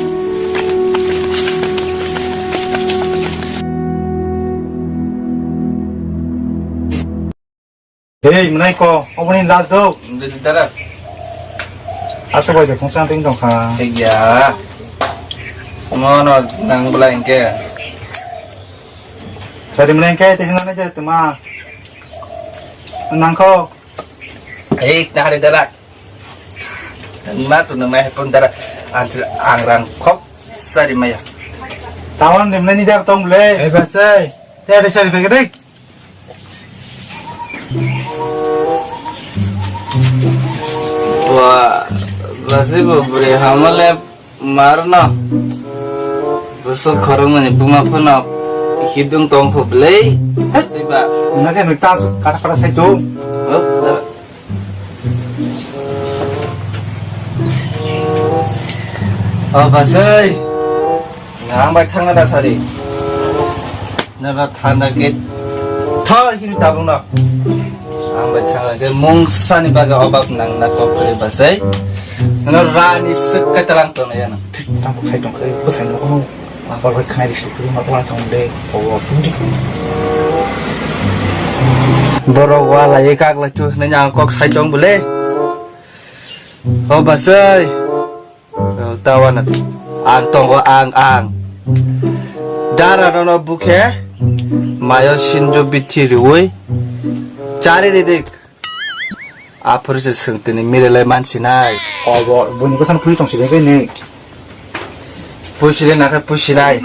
Hei, mwnai ko, oboni last do. Dara. Asa bai de phung sang ting tong kha. Thik ya. Mo no nang bla hingke. Sari mleng ke te nang je tuma. Nang kho. Ei, na hari dara. Ma tu na mai pun dara. Antil ang rang kok sari maya. Tawan dem nani dar tong le. Eh, basai. Te ada sari fake dek. Wah, basai bo beri hamale. Marno. Bwswk khoroknwini buma phano hidung tong kho bwlwi. Siba. Nake nwk ta kata kata sai tu. Hop, da. O basai. Nang bai thangna da sari. Nana thanda ke tho hini tabung no. Ang bai thangna ke mungsa ni baga obak nang na kok kri basai. Nana rani sik ka talang to na yana. Thik tam khai tong khai basai no kono. Apa bai khai ri sik ma tong tong de. Obo tong di. Borok wala ye kak la chu nanya kok sai tong bole. O basai. Tawana ang tongo ang ang. Dara nono bukhe mayo sinjo bithi riwi chari ridik. Aphuru se swngtini mirelai mansinai. Obo buni kosan phui tong sile kene. Puisile nakhe puisinai.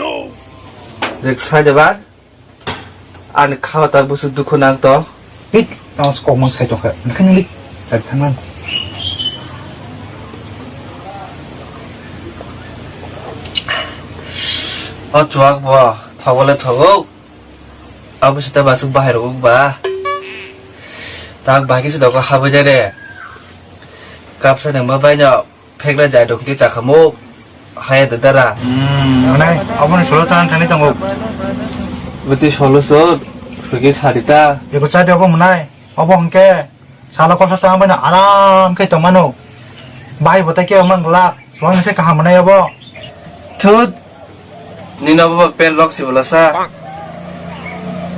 Rik sai debar. Ani khawa tak busu dukhu nang to. Hit, tamo se kokmang sai tongkha. Nakhai nangli. Tari thangnang. O chuak bo, thogo le thogo. Abo sita basuk bahai rok ba. Tak bahai kisa dogo habwi de re. Kapsa nang ma bai no. Phekla jai rok khe chakhamu, haya da dara. Hmm, nai, aboni solo chan thani tongo. Bwtwi solo so, sugi sarita. Eko chadi obo mwnai, obo hwnkhe salo kosa chama bai no aram khe tongmano. Bai bo tai khe omang glak, suang se kaham mwnai obo. Thut. Nini obo pen rok si bwlasa.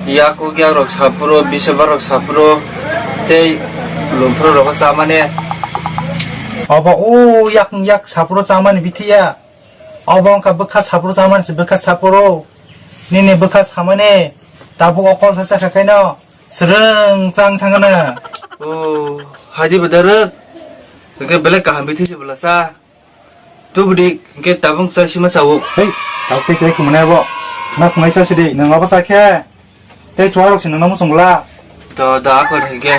Yakuk yak rok sapro, bisebar rok sapro, tei lumphro rok chamani. Obo o yak yak sapro chamani bithiya. Obo wngkha bwkha sapro chamani se bwkha sapro. Nini bwkha samani tabuk okol sa sakha khaino swrwng chang thangna. O, haidi bwdarwk. Hwnkhe belai kaham bithi si bwlasa. Tubudi, hingke tabung chai sima sao. Hei, tabuk chai chai kumane bo. Khana khunai chai sidi, nang abo chai khe. Tei chuarok si nang namo songla. To, da, ako hingke.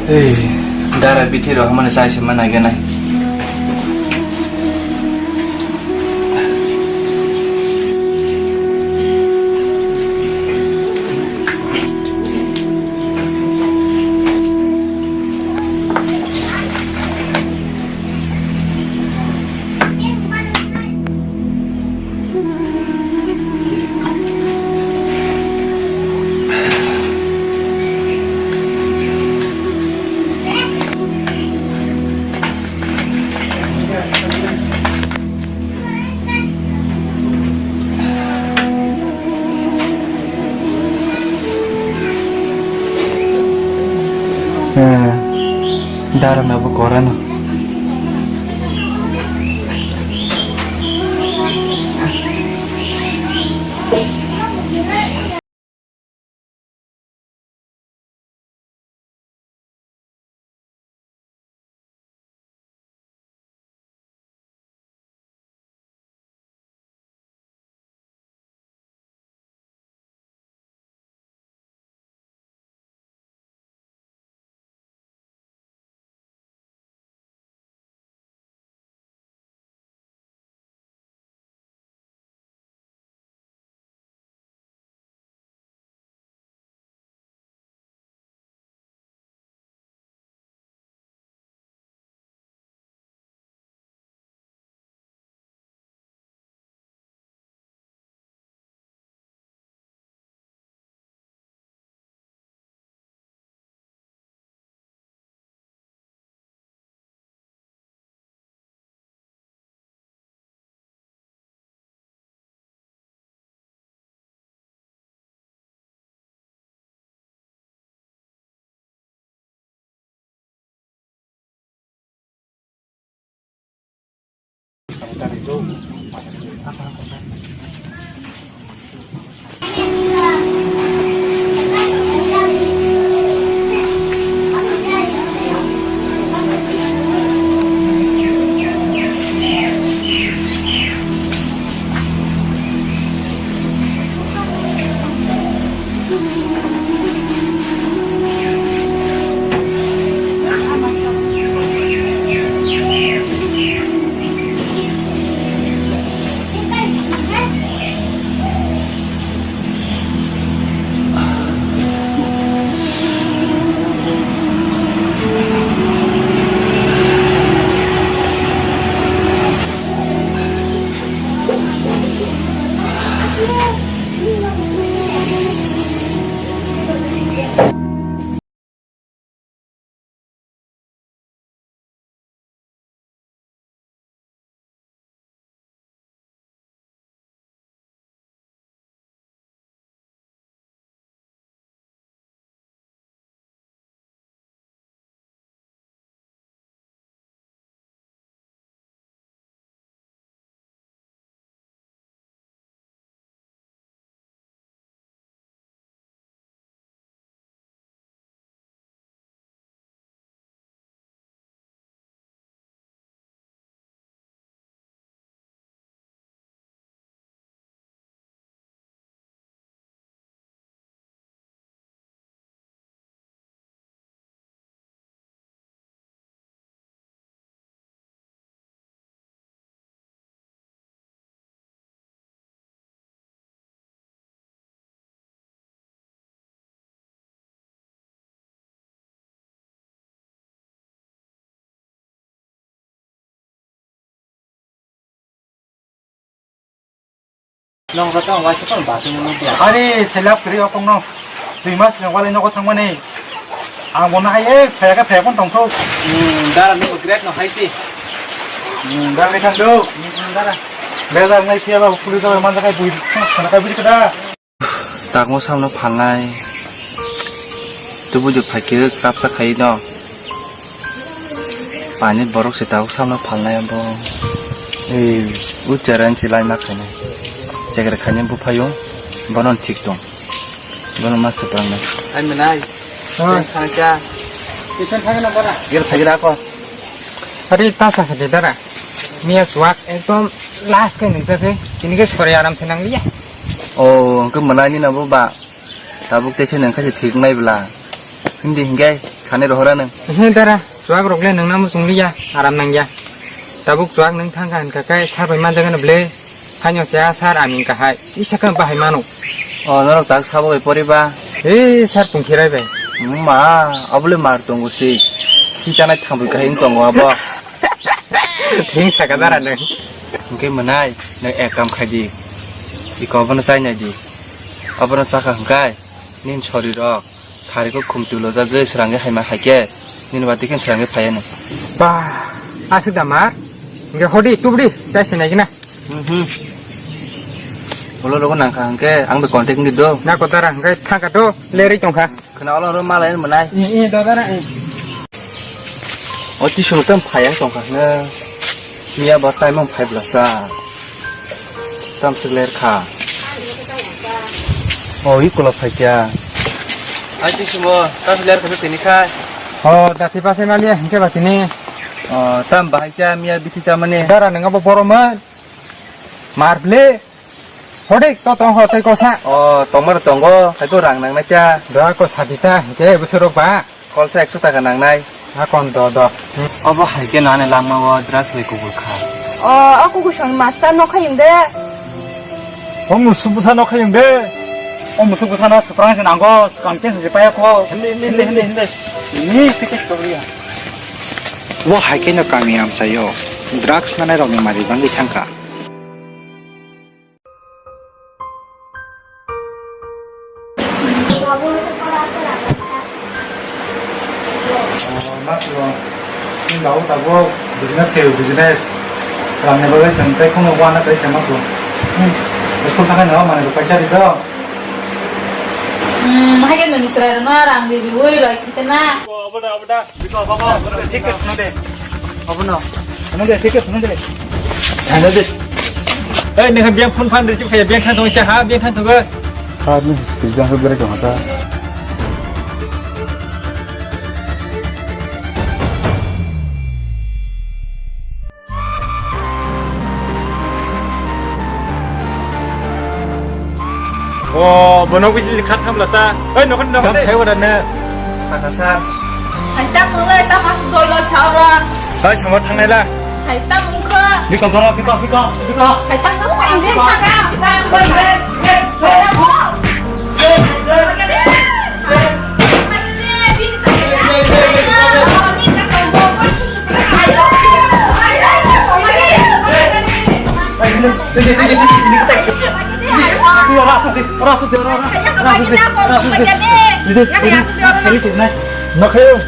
Hei, dara bithi rok hamani chai sima nai genai. Eh, dara na bo kora no. Nong kata waisa kon basu nung dia. Ari selap kiri okong no. Dui mas nang walai nogo thangmani. Ang bono hai ek phaya khe phaya kon tongthok. Hmm, dara nung great no hai si. Hmm, dara ni thang do. Hmm, dara. Bela ngai phaya ba puli dara man kai bui. Sana kai bui kada. Tangmo samno phalnai. Tubuju phaikhe chapsa khaino. Pani borok se tabuk samno phalnai abo. Ei, u cheran silai ma khainai. Chekre khainai buphaio. Bono thik tong. Bono ma swprangnai. Ai menai. Ah. Thansa. Ikan thangna bara. Gel phagira ko. Ari ta sa sa de dara. Miya suak ekdom last ke nungsa ke. Tini ke sore aram se nang liya. O, ke menai ni na bo ba. Tabuk tei se nang kha se thik nai bla. Hindi hingke khani rohora nang. He dara, chuak rok le nang namo chung liya, aram nang ya. Tabuk chuak nang thang kha hingka kai sar bai man jaga na ble. Hanyo se a sar aming kahai. Isa ka bahai mano. O, norok tak sabo bai pori ba. He sar pung khirai bai. Ma, abule mar tongo si. Si chanai thambui kahai tongo abo. Thing saka dara nang. Hingke menai, nang ek kam khai di. Iko abono chai nai di. Abono chakha hingkai. Nini sori rok, sari ko khum tulo jagwi srangwi haima haikhe, nini bati khe srangwi phaiya nung. Ba, aswk da mar? Hingke hodi, tubudi, chai sinai gina. Mhm. Ulo rogo nangkha hingke, ang bai contact ni do. Na kotara, hingke thangka do, lerwi tongkha. Khna ulo ro malai manai. I, i, do dara, i. O tisung tam phaiya tongkha hingke. Miya ba taimang phai bwlasa. Tam sik ler kha. O, i kula phai kya? Ai, ti sumo, tam sik ler kha tini khai. O, dati pasai maliya, hingke ba tini. O, tam bahai cha, miya bithi cha mane. Dara nang abo boroman. Mar ble. Hodik to tong ho tei kosa. O, tomar tongo, hai to rang nang na kya? Da ko sadita, hingke busuro ba. Kolsa ekso taka nangnai. Hakon do do. Obo hai khe nani langma o drugs bai kubul kha. O, o kukusong master no khayung de. O musuk bwsa no khayung de. O musuk bwsa no swkang se nango, swkang khe se paya kho. Hindi, hindi, hindi, hindi, hindi. Ni khe khe story ya. Bo hai khe no kami amchaio drugs nanai rokni mari bangwi thangkha. Business khayo, business. Ramni bagwi chwng tei kheno wana tei khaima kho. School thangkhe no manwi rok paisa ri do. Hmm, hai khe nwng chwrai rwno rang ri riwi loi khite na. Obono, obono. Biko, baba, obono, ticket phunu de. Obono. Phunu de, ticket phunu de. Ano de. Eh, nang biang phone phan receive kaya, biang thang thong ha, biang thang thong. Ha, ni, biang thang thong ha. O, bono bisi khat hamla sa. Oi, nokon nokon. Tam sai wada ne. Saka sa. Hai tam nung le tam as dollar sa ora. Hai sama thangnai la. Hai tam nung kha. Biko goro, biko, biko, biko. Hai tam nung le tam kha. Nakhayo,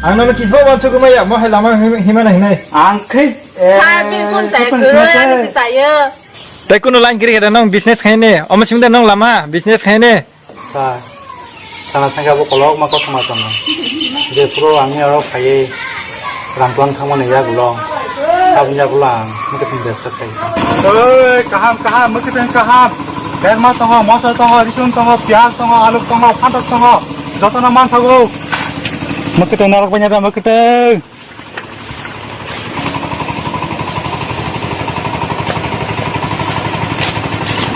ang nono kisba wansugwi maya, mo hai lama him-, himana hinai. Ang khe, eh, Sa bikun chai bikun khe, sima se. Ani se chai. Tei kunu line kiri khe da nong business khaine, omo simi da nong lama business khaine. Sa, sana thangkhe abo kolokma kothoma tongmani. Je phuru ang ni oro phaiwi rang tong thangmani yagulo, aboni yagulo ang mwkhwtwng bebsa khai. Oi, kaham, kaham, mwkhwtwng kaham. Berma tongo, moso tongo, risum tongo, piyaj tongo, aluk tongo, phantok tongo. Jotono manthogo. Mwkhwtwng narwk banya da, mwkhwtwng.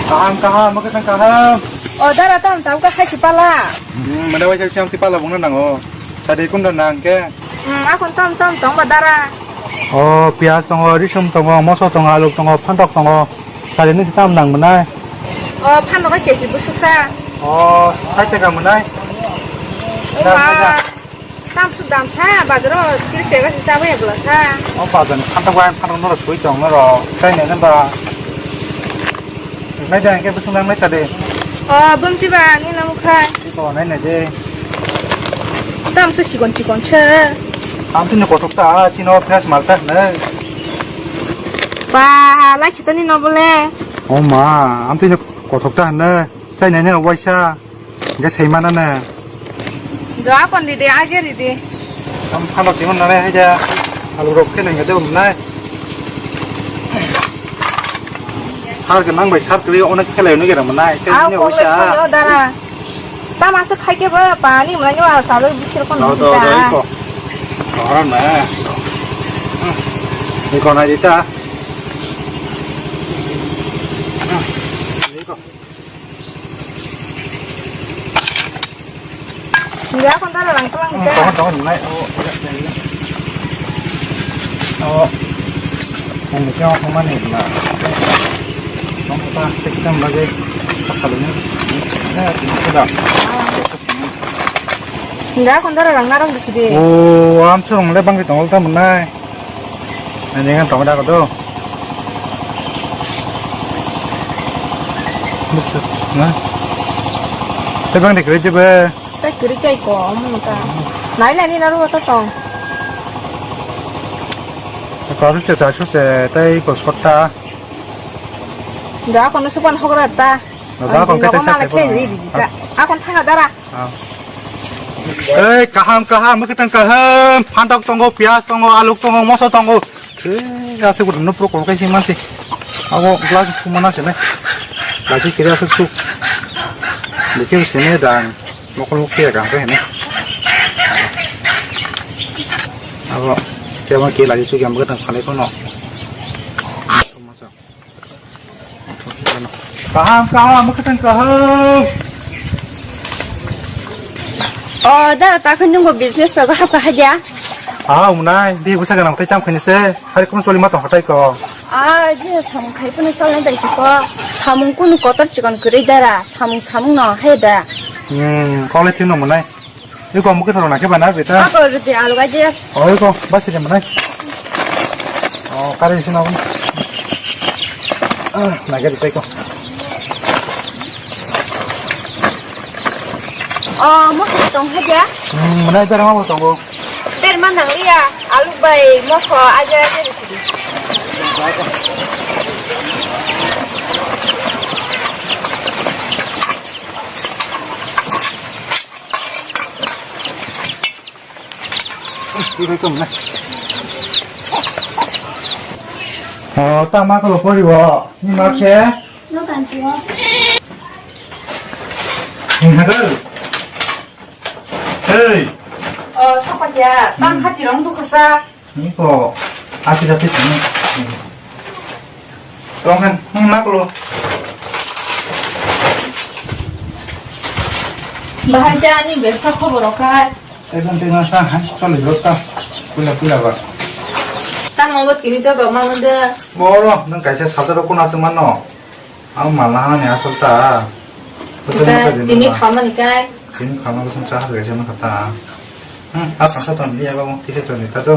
Kaham, kaham, mwkhwtwng kaham. O, dara, tam, tam, ka khai si pala. Hmm, mane waisa siam si pala bungna nango. Sadi kunda nang ke? Hmm, akon tam, tam, tong ba dara. O, piyaj tongo, risum tongo, moso tongo, aluk tongo, phantok tongo. Sadi ni tam nang mwnai. O, phantok ka kesi busuk sa. O, sai taka mwnai. O, ma. Tam suk dam sa, bazaro tiris taka se chabai bwla sa. O bazar ni phantok bai phantok norok sui tong norok. Sai nai nang ba. Nai jang ke busung nang nai sa de. O bumti ba ni nang khai. Iko nai nai de. Tam se chikon chikon se. Am tini kothok ta chino fresh mal ta ne. Ba la khitani no bole. O ma, am tini kothok ta ne. Sai nai nai waisa. Hingke sai mana na. Jo, akon ridi, age ridi. Tam phano timo nare hai ja. Alu rok khe nang de um nai. Sar ke nang bai sar kri onek khelai ni geram nai. Au, ni ko oisa. Dara. Tam asa khai ke ba pani mlai ni wa salo bisir kon. Do, do, do, iko. Ora na. Iko na dita. Iko. Enggak, aku ntar orang tuang kita. Tunggu, tunggu, naik. Oh, iya, iya, iya. Oh. Yang itu aku mana ini, Mak? Kamu tak cek kan lagi. Pakalnya. Ya, ini sudah. Enggak, aku ntar orang narang di sini. Oh, am surung le bang di tongol ta menai. Ani kan tong da ko do. Bus na. Tebang de kre jebe. Ta kiri kai ko mo ta. Nai nai ni naru ta tong. Ko su se sa su se tai ko sota. Da ko no supan hogra ta. Da ko ke ta sa ko. Akon thanga dara. Ei, kaham, kaham, mwkhwtwng kaham, phantok tongo, piyaj tongo, aluk tongo, moso tongo. Ei, aswk bo rwno pro kok kaisa mansi. Abo glass sumana se nai. Lachi kiri aswk suk. Dikhe se ne dang. Mokol mukti ya gang pe ne. Abo kema ke lachi suk yang mwkhwtwng phalai kono. Kaham, kaham, mwkhwtwng kaham. O, da, ta khun nungbo business to hap ka haja. Ah, umnai, di busa ganang tai tam khani se. Hari kum choli ma tong hatai ko. Ah, je samung khai puna choli dai ko. Samung kunu kotor chikon kwrwi dara. Samung, samung no hai da. Hmm, kole tino munai. Iko mukhe thoro nakhe bana beta. Ako rudi alu gaje. Oh, iko basi de manai. Oh, kare isi na. Ah, nage de ko. Oh, mo tong haja. Hmm, manai dara mo tongo. Ter manang iya, alu bai mokho aja aja. O, ta ma kolo poribo? Ni ma khe? Dokan tuo. Ni hagel. Hey. O, sapa kya? Tang Hmm. hati rong tu khasa. Ni ko. Ati ati tang. Rong han. Ni ma kolo. Bahai cha ni bebsa khobor okai. Ekdom tei ma sa hai choli rota. Pula pula ba. Tang mo bot kini joto ma mande. Boro nang kaisa sata rok kuna se mano. Ang mala hani asal ta. Betul Kita betul tini ma. Khamani kai. Tini khama betul sa hari kaisa ma kata. Hmm, apa sa ton dia ba mo kisa ton ta to.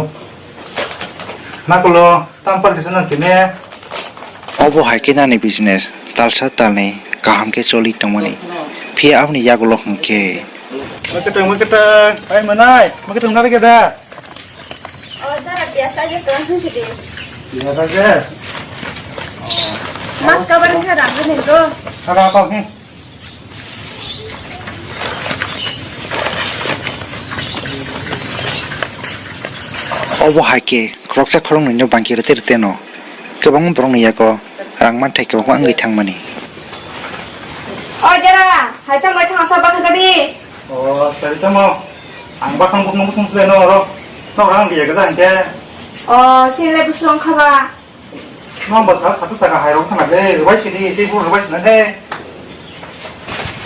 Ma kolo. Tam par kisa nang kine. Obo hai khe nani business talsa talni kaham khe choli tongmani. Phiya aboni yagulo hwnkhe. Maketang, maketang, ai manai, maketang nari keda. O, dara biasa je tuan sung sidi. Biasa je. Mas kabar khe rang khe nengko. Apa apa, hmm. Obo hai khe khoroksa khoroknwino bangki rwtwi rwtwino kwbangma borokni yago rang manthai kwbangma wngwi thangmani. O jera, hai tang bai thang asa bakha gadi. O, sari tamo. Ang bakhang bukno bukno sile no oro. No rang dia gaja hingke. O, sile busong khaba. Nong ba sal satu taka hai rok thana de, rwbai sini, tei buru rwbai sini de.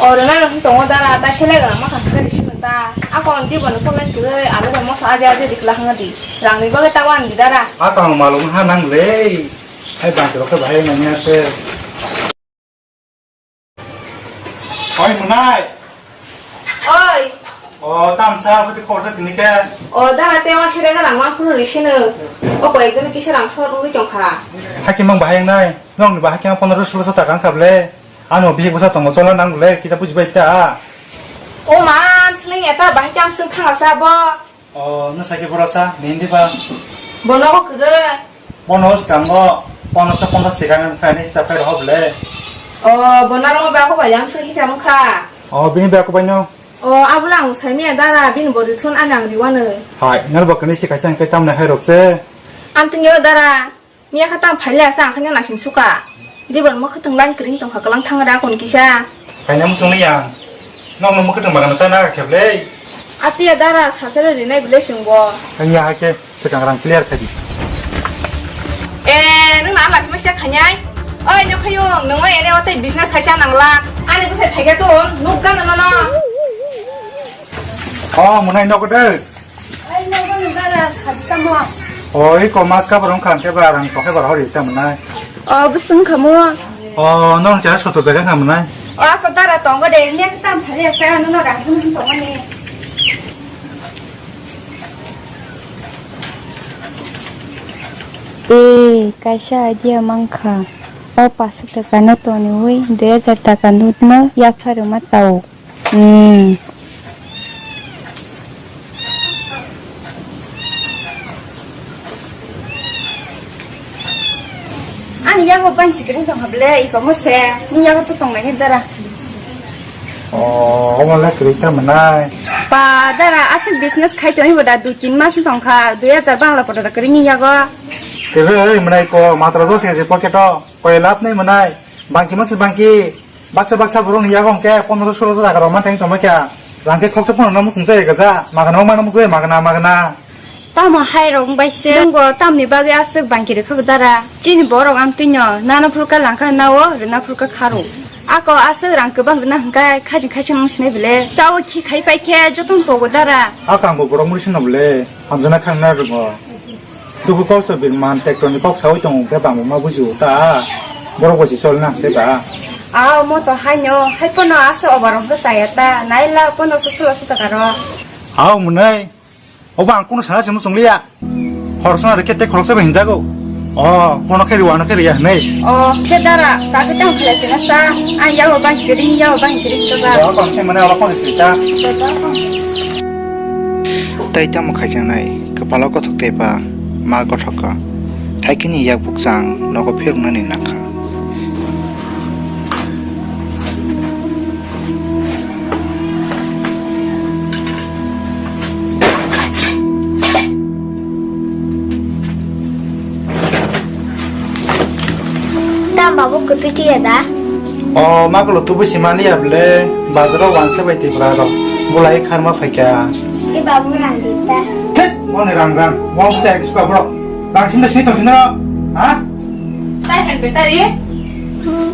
O rwna rok tongo dara, ta sele gana ma kha kari sini ta. Ako ang di bono phone line kiri, alo ba moso aje aje dikla hanga di. Rang ni bagwi ta wan di dara. A tang malung ha nang le. Hai bang rok bahai nang ya se. Oi, Munai. Oi. O, tamsa, phuti khorsa tini khe. O, dara te wa sere na langma phuru risino. O, koi gani kisa rang sor ngi tongkha. Haki mang bahai nai. Nong ni bahai khe pondro solo taka ang khable. Ano bihik bwsa tongo chola nang le, kita buji bai ta. O, mam, sini eta bahai kam sung thanga sa bo. O, no sake borok sa, nindi ba? Bono ko kwrwi. Bono skango, bono sa ponta sikang khaini hisab khai rohor le. O, bono ro ba ko ba yang se hisab kha. O, bini ba ko bai no? O, abula ang sai me dara, bini body thun anang riwano. Hai, nal ba kani se kaisa ang kai tamna hai rok se. Am tingyo dara. Miya kha tang phaile asa ang khaino naising suka. Dibon mo khwtwng line kwrwng tongkha kwlang thang da kon kisa. Khaina muchung liya. Nokno mo khwtwng bagano chana kha kheble. Atiya dara sasere rinai bile singbo. Ang ya hake swkang rang clear kha di. Eh, nung na lasi masa khanyai. Oi, nyokhayung, nung oi ene otai business khaisa nangla. Ani bwsai phaikha tong, nukgano nono. Oh, munai nogo de. Ai, nogo ni bara sadi tamo. O, iko mas kabar wngkha, hwnkhe ba rang tokhe bara hori ta mwnai. O, bwswng khamu. O, nong cha soto jaga kha mwnai. O, ako dara tongo de, nek tam phari asa, nono rang hwn hwn tongo ni. E, kaisa idea mankha. O paso taka no toniwi dui hajar taka note no yapharima tao. Hmm. Ani yago bansi kwrwng tongkha ble, iko mose, ni yago to tongnai ni dara. O, omo le kwrwi ta mwnai. Pa, dara, aswk business khai tongwi bo da, dui tin mas wng tongkha, dui hajar bangla poto da kwrwi ni yago. Kwrwi mwnai ko, matra dos hajar pocket o, koi lab nai mwnai, bangki mas bangki. Baksa baksa borok ni yago hwnkhe pondro solo taka rok manthai wng tongma kha. Rang khe khoksa phano no muchung chaya gaja. Magana wng mano muchung magana magana. Tamo hai rok wng bai se. Nung bo tamni bagwi aswk bangki rwkha bo dara. Chini borok ang twino nana phulka langkha nao rwna phulka kharo. Ako aswk rang kwbang rwna hwnkhe khajing khaisa wng sinai bile. Chao khi khai pai khe jotono pogo dara. Ako ang bo borok mui sino bile. Hamjana khang na rwngo. Duku kok so birman, tractor ni kok sawi tongo, hwnkhe bangma bujigo ta. Borok bai se chol na, hwnkhe ba. Ah, omo to haino, hai pono asa obar hwnkhe chaya ta, naila pono susulo suta karo. Hao mwnai, obo ang kunu sana se muchung liya. Khoroksa na rikhe tei khoroksa bai hinjago. O, pono khe riwa, ano khe riya hwnwi. O, khe dara, ta khe tang khlai se na sa, ang yago bang kiri, yago bang kiri to ba. Ba, bang khe mane oro pono se ta. Ba, ba, ba. Tei tamo khaijaknai, kwpalo kothok tei ba ma kothok kha. Hai kheno yak bukchang nogo phiroknani nangkha. Kutu tiya da? O, makulo tubu simani ya ble, bazaro wansa bai tipra ro, bulai kharma phaikya. Ke babu rang dita. Thek, mone rang rang, mo se ekis babro. Rang sinda sito sinda, ha? Tai hen betari?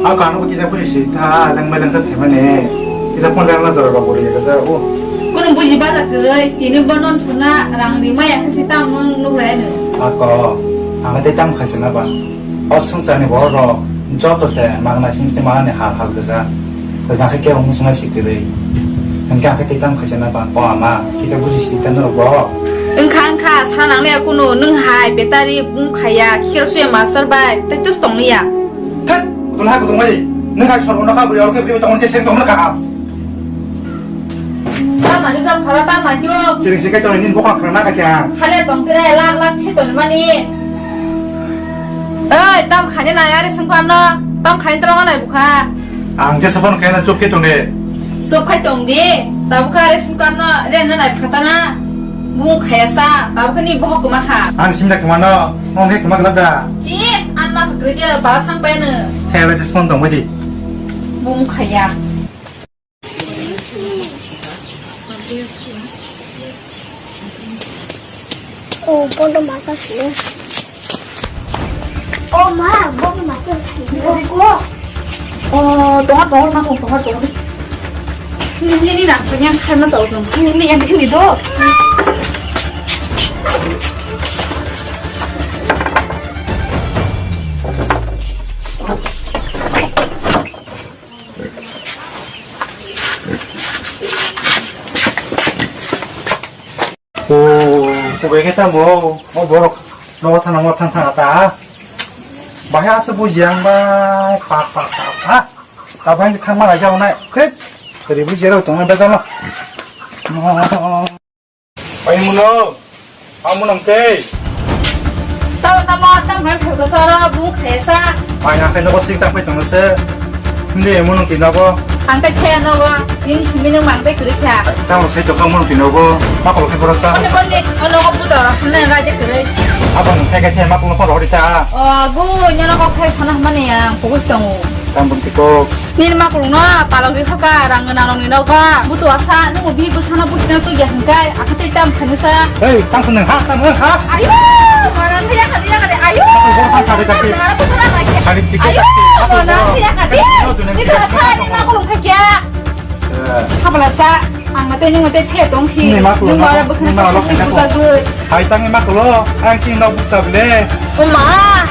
Ako ano kita puri sita, lang mai lang sa themane. Kita pun lang lang dora babu ya kasa, o. Kono buji bazar kwrwi, tini bonon suna rang rimaya kasi tam nung nung rai nung. Ako, ang te tam khasi na ba. O swngcharni borok rok joto se magna simi se manani hal hal gwja. Tei nakhe kebo muchungma si kwrwi. Hwnkhe ang khe tei tamo khaisa na ba, o ama, kisa buji si ta norok bo. Wngkha, wngkha, sa nangliya kunu, nwng hai betari bung khaiya, khiro suya master bai, tei tus tongliya. Thak, tong hai kutung bai. Nwng hai sorbo nokha bui, orkhe bui tong se thek tong na kaham. Tamo jok khoro tamo jok. Siring sikai tong nini bokha khana ka kya? Hale tong tere lak lak si tong mani. Oi, tam khani na yari sungkam no. Tam khani tong nai bukha. Ang je sabon khana chok ke tong de. Chok khai tong de. Tabukha re sungkam no re na nai khata na. Mu khaya sa. Tabukha ni bohok ma kha. Ang simda kma no. Ong he kma glak da. Chi, an ma khakri je ba thang pai no. He le je phone tong bai di. Mu khaya. Oh, bondo masa sih. Oh, ma, bondo masa sih. Oh, tonga, tonga, ma, tonga, tonga. Ini, ini, ini, nak, yang kan masa usung. Ini, ini, yang ini do. O, kubai khe tamo, o borok nogo thana mo thang thang ta. Bahai asa buji ang bai, pak, pak, pak, pak. Tabang thang ma raja onai, khit. Kari buji rau tong na bejalo. Pai muno, pai muno tei. Tamo, tamo, tamo, hai photo soro, bu khesa. Pai na khai nogo sing tang pai tong se. Hindi muno tinogo. Ang tei khe nogo, ini simi nung mang tei kuri kha. Tamo sai to kamu tinogo, ma kolo khe pora sa. Kone kone, nogo bu doro, hne ga je kuri. Apa nung tei khe ma kolo pora hori ta. O, bu, nyono ko khai sana mani ang, fokus tongo. Tam bun tiko. Nini makulungno palok ri hoka rang gwnangrokni nogo. Butua sa, nungo bihik bwsano buchina chukya hwnkhai, akhe tei tam khainwi sa. Hei, tang phunang ha, tang phunang ha. Ayo, mana saya kadi ya kadi, ayo. Aku gua kan sari kaki. Sari tiket. Ayo, mana saya kadi. Itu sa ni makulung khaikya. Eh. Habla sa, ang mate ni mate the tong si. Ni makulung. Ni mara bukhna sa ni makulung. Hai tangni makulo, ang chini nok bukcha bile. O ma,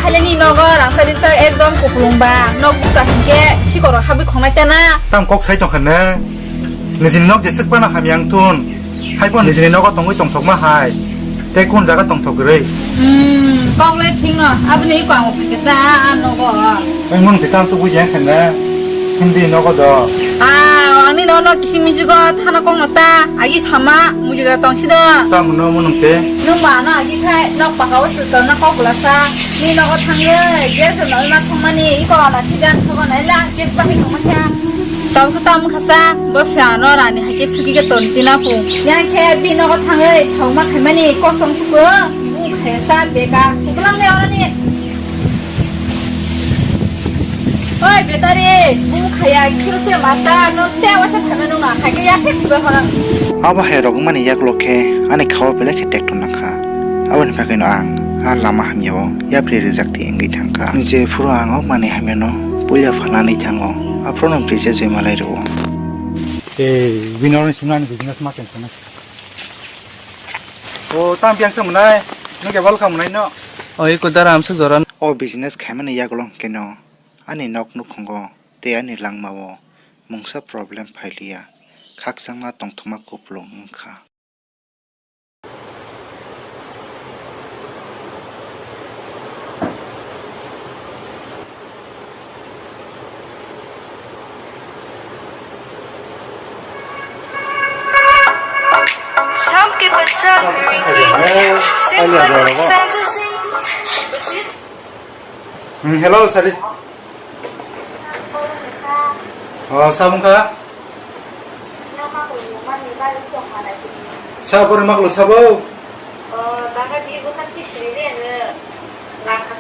haleni nogo rangsa ringsa ekdom kuplung ba, nok bukcha hinkhe sikoro habwi khongnai tana. Tam kok sai tongkha ne. Nijini nok jeswk pano hamya wngthun. Haibo nijini nogo tongwi tongthokma hai. Tei kun jaga tongthok kwrwi. Hmm, kok le thikno, aboni iko ang phiketa nogo. Ang mun kita ang tubu jeng khana. Hindi nogo do. Ah, angni nono kisimisigo thana kongno ta, agi sama, mujura tongsi do. Ta muno munung te. Nung ba ano agi khai, nok paka o suto na kok lasa. Ni nogo thangwi, gas no ma thangmani, iko ala sidan thogo na ila, gas bahi no ma kya. Tau khe tamo khasa, bo se ano rani hai khe sugi khe ton tina pu. Yang khe bi nogo thangwi, sauma khaimani, kosong suko, bu khaisa beka. Kukulang le orani. Oi, betari, bu khaya, khiro se masa, no te wasa thame no na, hai khe ya khe sibai horang. Abo hai rok mani yak lok khe, ani khawa belai khe tekto nangkha. Aboni bagwi no ang, a lama hamya o, yapri rijak ti wngwi thangkha. Je phuru ang o mani hamya no, puila phanani thango, aphuru no bridge joi malai rwo. Tei bini oro ni simi ani business ma tension na. O, tang piang se mwnai, nung kebal kha mwnai no. O, iko dara amsuk jora. O business khaimani yagulo hwnkhe no, ani nok nukhungo tei ani langmao mungsa problem phailiya, khakchangma tongthokma kupulung wngkha. Hmm, hello, Sari. Oh, sabung kha? Sa, bori maklo sabo?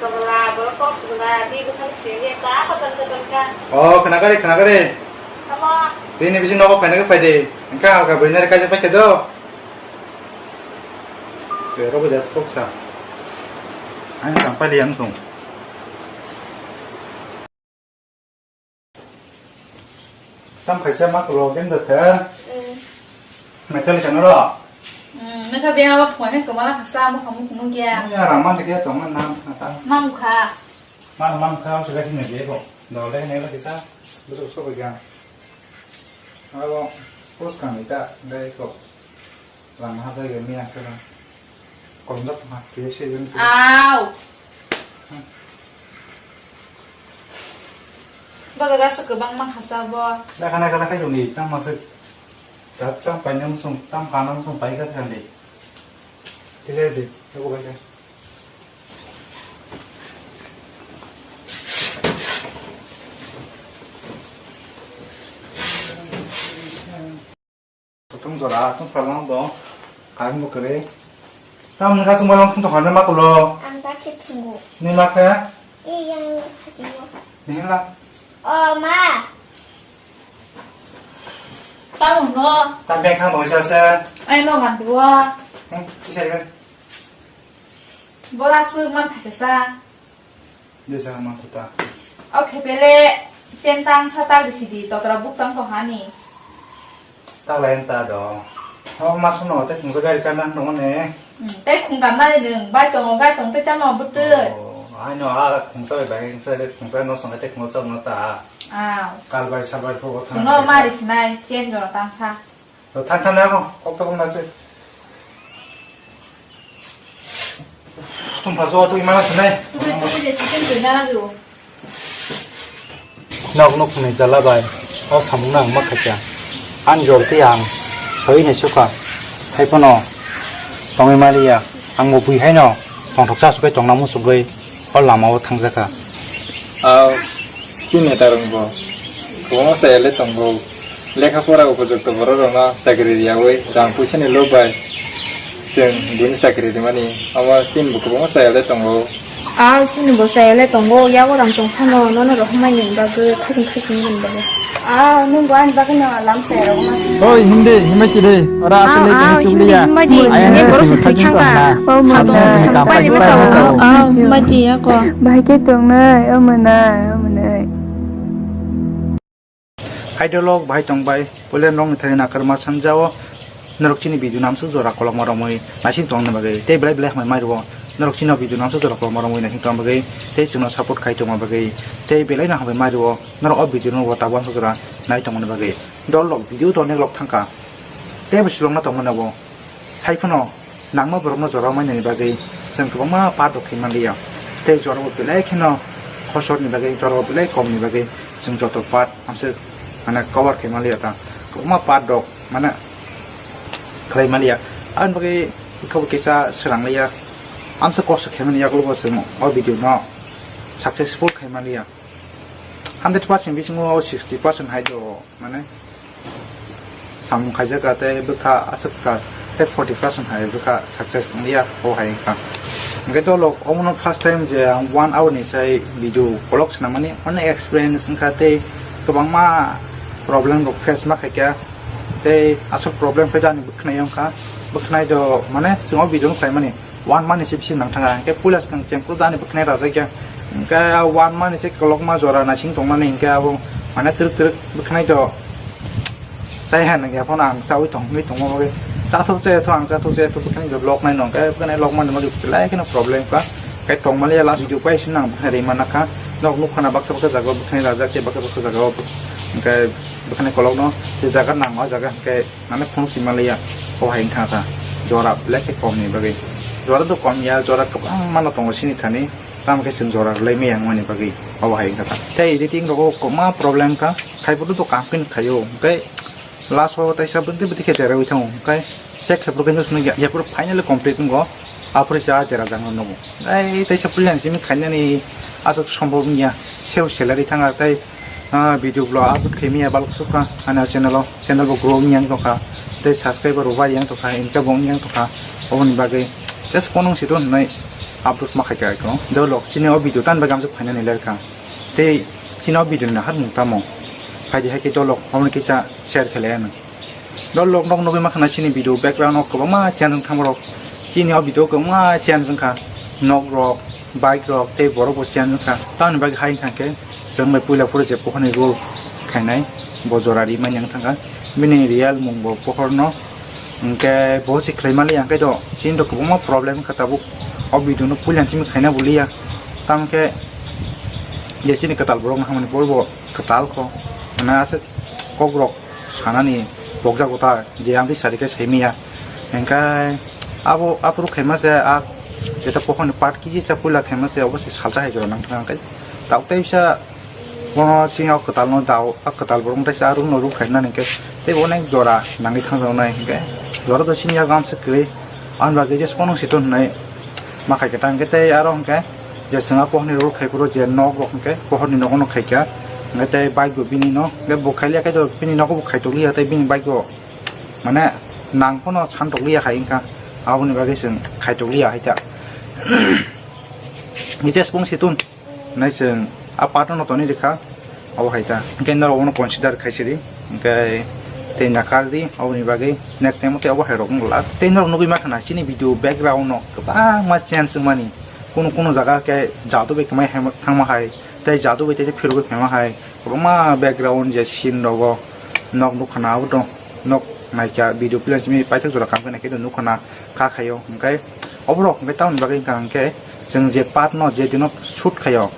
Wala, borok kok wala, di bwsang sini ta, kotor kotor ka. Oh, khna kari, khna kari. Tamo? Tini bisi nogo phaina khe phaidi. Engka halka bwrwi nari kaisa paikha do. Pero bo jat kok sa. Ang tang pali ang tong. Tam khaisa ma kulo gen da the. Mm. Metal kana ro. Mm, nokha beng abo phone he komala khasa mo khamu kumu gya. Ya rama de gya tong na ta. Mam kha. Ma mam kha so gati ne de ko. Do le ne la kisa. Buso so gya. Abo pos kan ita dai ko. Rang ha jai gami ang kena. Kolom jak tong ha, kiri se gami. Au. Hmm. Baga rasa kwbang ma khasa bo. Da khana khana khai joni, tam masuk. Tam tam painam sung, tam kanam sung pai ka khande. Tile de, aku bai ka. Kutung jora, tung phalang dong. Kain bo kere. Tam nang kasung malang tung tong hande ma kulo. Ang ta khe thungo. Ni ma khe? E yang hati mo. Ni la. O ma. Tam no. Tam beng khang dong sa sa. Ai no gan duwa. Hmm, kisai ben. Bola su man thake sa. Desa ma tuta. O khepele chentang satar bisi di totra bukchang to hani. Ta lain ta do. O ma sono te khungsa gari kan nang nong ne. Hmm, te khungdam nani nung bai tongo gai tong te tamo butut. Oh, ai no a khungsa bai bai khungsa bai khungsa no song te khungsa no ta. Ah. Kal bai sal bai pho thang. Sono mari sinai chen jora tang sa. Thang thang na kok to na se. Tum phaso tu imana sinai. Tu de tu de chicken tu na do. Nok nok ni jala bai. O samung nang ma khacha. An jor ti ang. Hoi ne suka. Hai pono. Tongwi maliya. Ang bo bui hai no. Tongthok cha sukai tongna musugwi. O lama o thangjakha. Aw, chini tarong bo. Kwbangma chayale tongo. Lekha pora upojukto borok rokno chakri riyawi rang puisa ni lob bai. Chwng bini chakri rimani. Omo chini bo kwbangma chayale tongo. Aw, chini bo chayale tongo. Yago rang tong phano nono rohormani bagwi khajing khajing ni bagwi. Ah, nwng bo ani bagwino lam saya rok ma. Oi, hindi, himai chide. Ora asli ah, ah, hindi, himai di. Ayah, ini baru sih thangka. Oh, mana? Sampai lima tahun. Oh, oh, mati ya kok. Bahai ke tong nai, oh, mana, oh, mana. Hai dolok, bahai tong bai. Pole nong thani nakar ma sanjao. Norok chini video namsuk jora kolokma romwi naising tongna bagwi tei belai belai hambai mai rwo. Norok chini video namsuk jora kolokma romwi naising tongna bagwi tei chwngno support khai tongma bagwi tei belai no hambai mai rwo. Norok o video no bo tabuk jora nai tongmani bagwi. Dol lok video to onek lok thangka. Tei bo silokna tongmani bo. Hai phano nangma borokno jora mainani bagwi chwng kwbangma part rok khe manliya. Tei jora bo belai kheno khosor ni bagwi, jora bo belai kom ni bagwi chwng joto part amse mane cover khe manliya ta. Kwbangma part rok mane khlai manliya. Aboni bagwi khe bo kisa swrang liya. Amsa kosto khe mani yagulo bo chwng o video no successful khai manliya. Hundred percent bisingo sixty percent hai do mane samung khaijak tei bwkha aswk kha tei forty percent hai bwkha success wngya o hai wngkha. Hwnkhe dolok omono first time je ang one hour ni sai video kolok swnamani onek experience wngkha tei kwbangma problem rok face ma khaikha. Tei aswk problem khe ani bwkhnai wngkha, bwkhnai do mane chwng o video no khlaimani one month ni se bisi nang thanga, hwnkhe puila swkang chengkru dani bwkhnai rajak ya, hwnkhe one month ni se kolokma jora naising tongmani hwnkhe abo mane twrwk twrwk bwkhnai do chai han hwnkhe phano ang chaui tong wngwi tongma bagwi chathok chai thok ang chathok chai thok bwkhnai do lok nai no hwnkhe bwkhnai lokmani bagwi belai kheno problem kha, hwnkhe tongmani ya last video pai se nang bwkhnai rwi manakha, nok nukha na baksa baksa jaga o bwkhnai rajak tei baksa baksa jaga o hwnkhe. Bwkhani kolokno je jaga nango, o jaga hwnkhe mane phunuk si manliya, o hai wngkha ta. Jora belai khe kom ni bagwi. Jora do kom ya, jora kwbangma no tongo sini thani, tamo khe chwng jora rwlai maya wngmani bagwi, obo hai wngkha ta. Tei editing rogo kwbangma problem wngkha, khai phuru do kaham khe khaio, hwnkhe last o teisa bwtwi bwtwi khe deraui thango, hwnkhe. Check khe phuru khe nuknwi ya, jephuru finally complete wngo, aphuru se a dera jang nugo. Ai, teisa puila ni simi khainani aswk sombhob wngya, seo salary thanga tei, ah, video vlog upload khaimaya balok sukha ani channel o, channel bo grow wngya wng tongkha, tei subscriber bo bai yang tongkha, income bo wngya wng tongkha, oboni bagwi just phone wng sido hinwi upload ma khaikha eko. Dolok chini o video tan bagwi amjak phainani lerkha. Tei chini o video ni naharmung tamo? Phaidi hai khe dolok omono kisa share khlai anw. Dolok nok nugwi makhana chini video background o kwbangma change wngkha borok. Chini o video kwbangma change wngkha. Nok rok, bike rok tei borok bo change wngkha. Tamoni bagwi hai wngkha khe chwng bai puila phuru je pohorni role khainai bo jora rimani wngkha. Bini real mung bo pohorno. Hwnkhe bo se khlai manliya, hwnkhe do chini rok kwbangma problem wngkha tabuk. O video no puila simi khaina bo liya. Tamo khe je chini kwtal borok no hamani pore bo kwtal kho. Hwnwi aswk kok rok sanani bokjago ta je ang twi sari khe saimaya. Hwnkhe abo aphuru khaima se a jeta pohorni part kisi sa puila khaima se obo se salsa hai jora nang thang khe. Tabuk tei bisa Bono chini o kwtal no dao, a kwtal borok tei sa room no ruk khaina hwnkhe tei onek jora nangwi thangjaknai hwnkhe jora do chini yago amsa kwrwi. Ani bagwi je sono siton hwnwi ma khaikha ta hwnkhe tei aro hwnkhe je chwng a pohorni ruk khai phuru je nok rok hwnkhe pohorni nogo no khaikha hwnkhe tei bike bo bini no hwnkhe bo khailiya khe do bini nogo bo khaitok liya tei bini bike bo mane nang phano santok liya hai wngkha aboni bagwi chwng khaitok liya hai ta. Hwnkhe je sono siton. Nai chwng a part no toni rikha, abo hai ta. Hwnkhe norok bono consider khai sidi, hwnkhe tei nakar di, aboni bagwi next time tei abo hai rok wng glak. Tei norok nugwi mankha na chini video background no kwbangma change wngmani. Kunu kunu jaga khe jadu bai kwmai hai thangma hai, tei jadu bai tei phirogwi phaima hai. Kwbangma background je scene rogo nok nukha na abo dong. Nok naikha video plan simi paithak jora kam khe naikhe nukha na. Kha khaio, hwnkhe oborok hwnkhe tamoni bagwi wngkha hwnkhe chwng je part no je dino shoot khaio,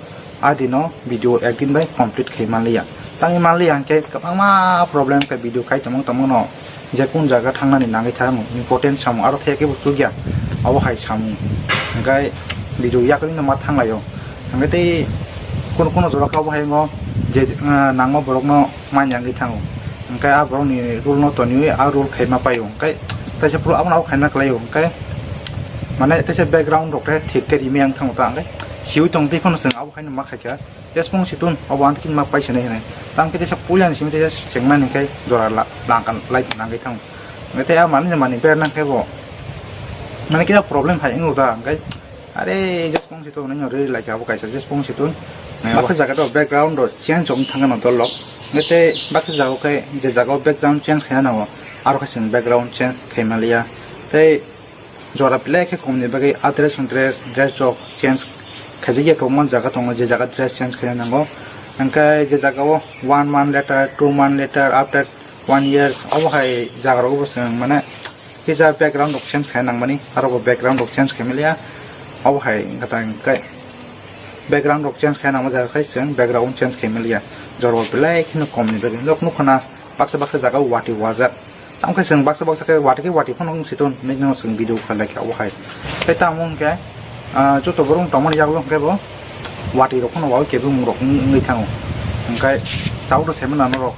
a dino video ekdin bai complete khai manliya. Tangwi manliya hwnkhe kwbangma problem khe video khai tongmung tongmung no je kun jaga thangnani nangwi tha important samung aro theke bo chukya abo hai samung hwnkhe video yakrwi no ma thanglaio hwnkhe tei kunu kunu jora khe abo hai wngkha je ah, nangma borok no. Manya wngwi thango. Hwnkhe a borokni rule no toniwi a rule khaima paio. Hwnkhe teisa phuru abono abo khaima khlaio. Hwnkhe mane teisa background rok khe thik khe rimwi ang thango ta hwnkhe siwi tong twi phano chwng abo haino ma khaikha. Jesphang siton obo ang kini ma paisani hinwi. Tamo khe teisa puilani simi teisa chengnani khe jora la-, langkha lai nangwi thango. Hwnkhe tei a manwi manwi bera nang khe bo mane kisa problem hai wngo ta hwnkhe. Are, jesphang siton nini rwi lai kha abo kaisa jesphang siton. Baksa jaga to background ro change wng thangna dol lok. Nete baksa jaga khe je jaga background change khaina nango. Aro khe chwng background change khai manliya. Tei jora belai khe kom ni bagwi a dress on dress, dress rok change khaijak ya kwbangma jaga tongo je jaga dress change khaina nango. Hwnkhe je jaga o one month later, two month later, after one years obo hai jaga rogo bo chwng mane kisa background rok change khaina nangmani, aro bo background rok change khai manliya. Obo hai wngkha ta hwnkhe background rok change khaina nangma jaga khai chwng background change khai manliya. Jora bo belai kheno kom ni bagwi nok nukha na baksa baksa jaga o watwi wajak. Tamo khe chwng baksa baksa khe watwi khe watwi phano wng siton hinwi no chwng video khlai kha obo hai. Tei tamo hwnkhe, ah, joto borok tongmani yagulo hwnkhe bo watwi rok phano wao kebengmung rok wng-, wngwi thango. Hwnkhe tabuk rw sai mano norok.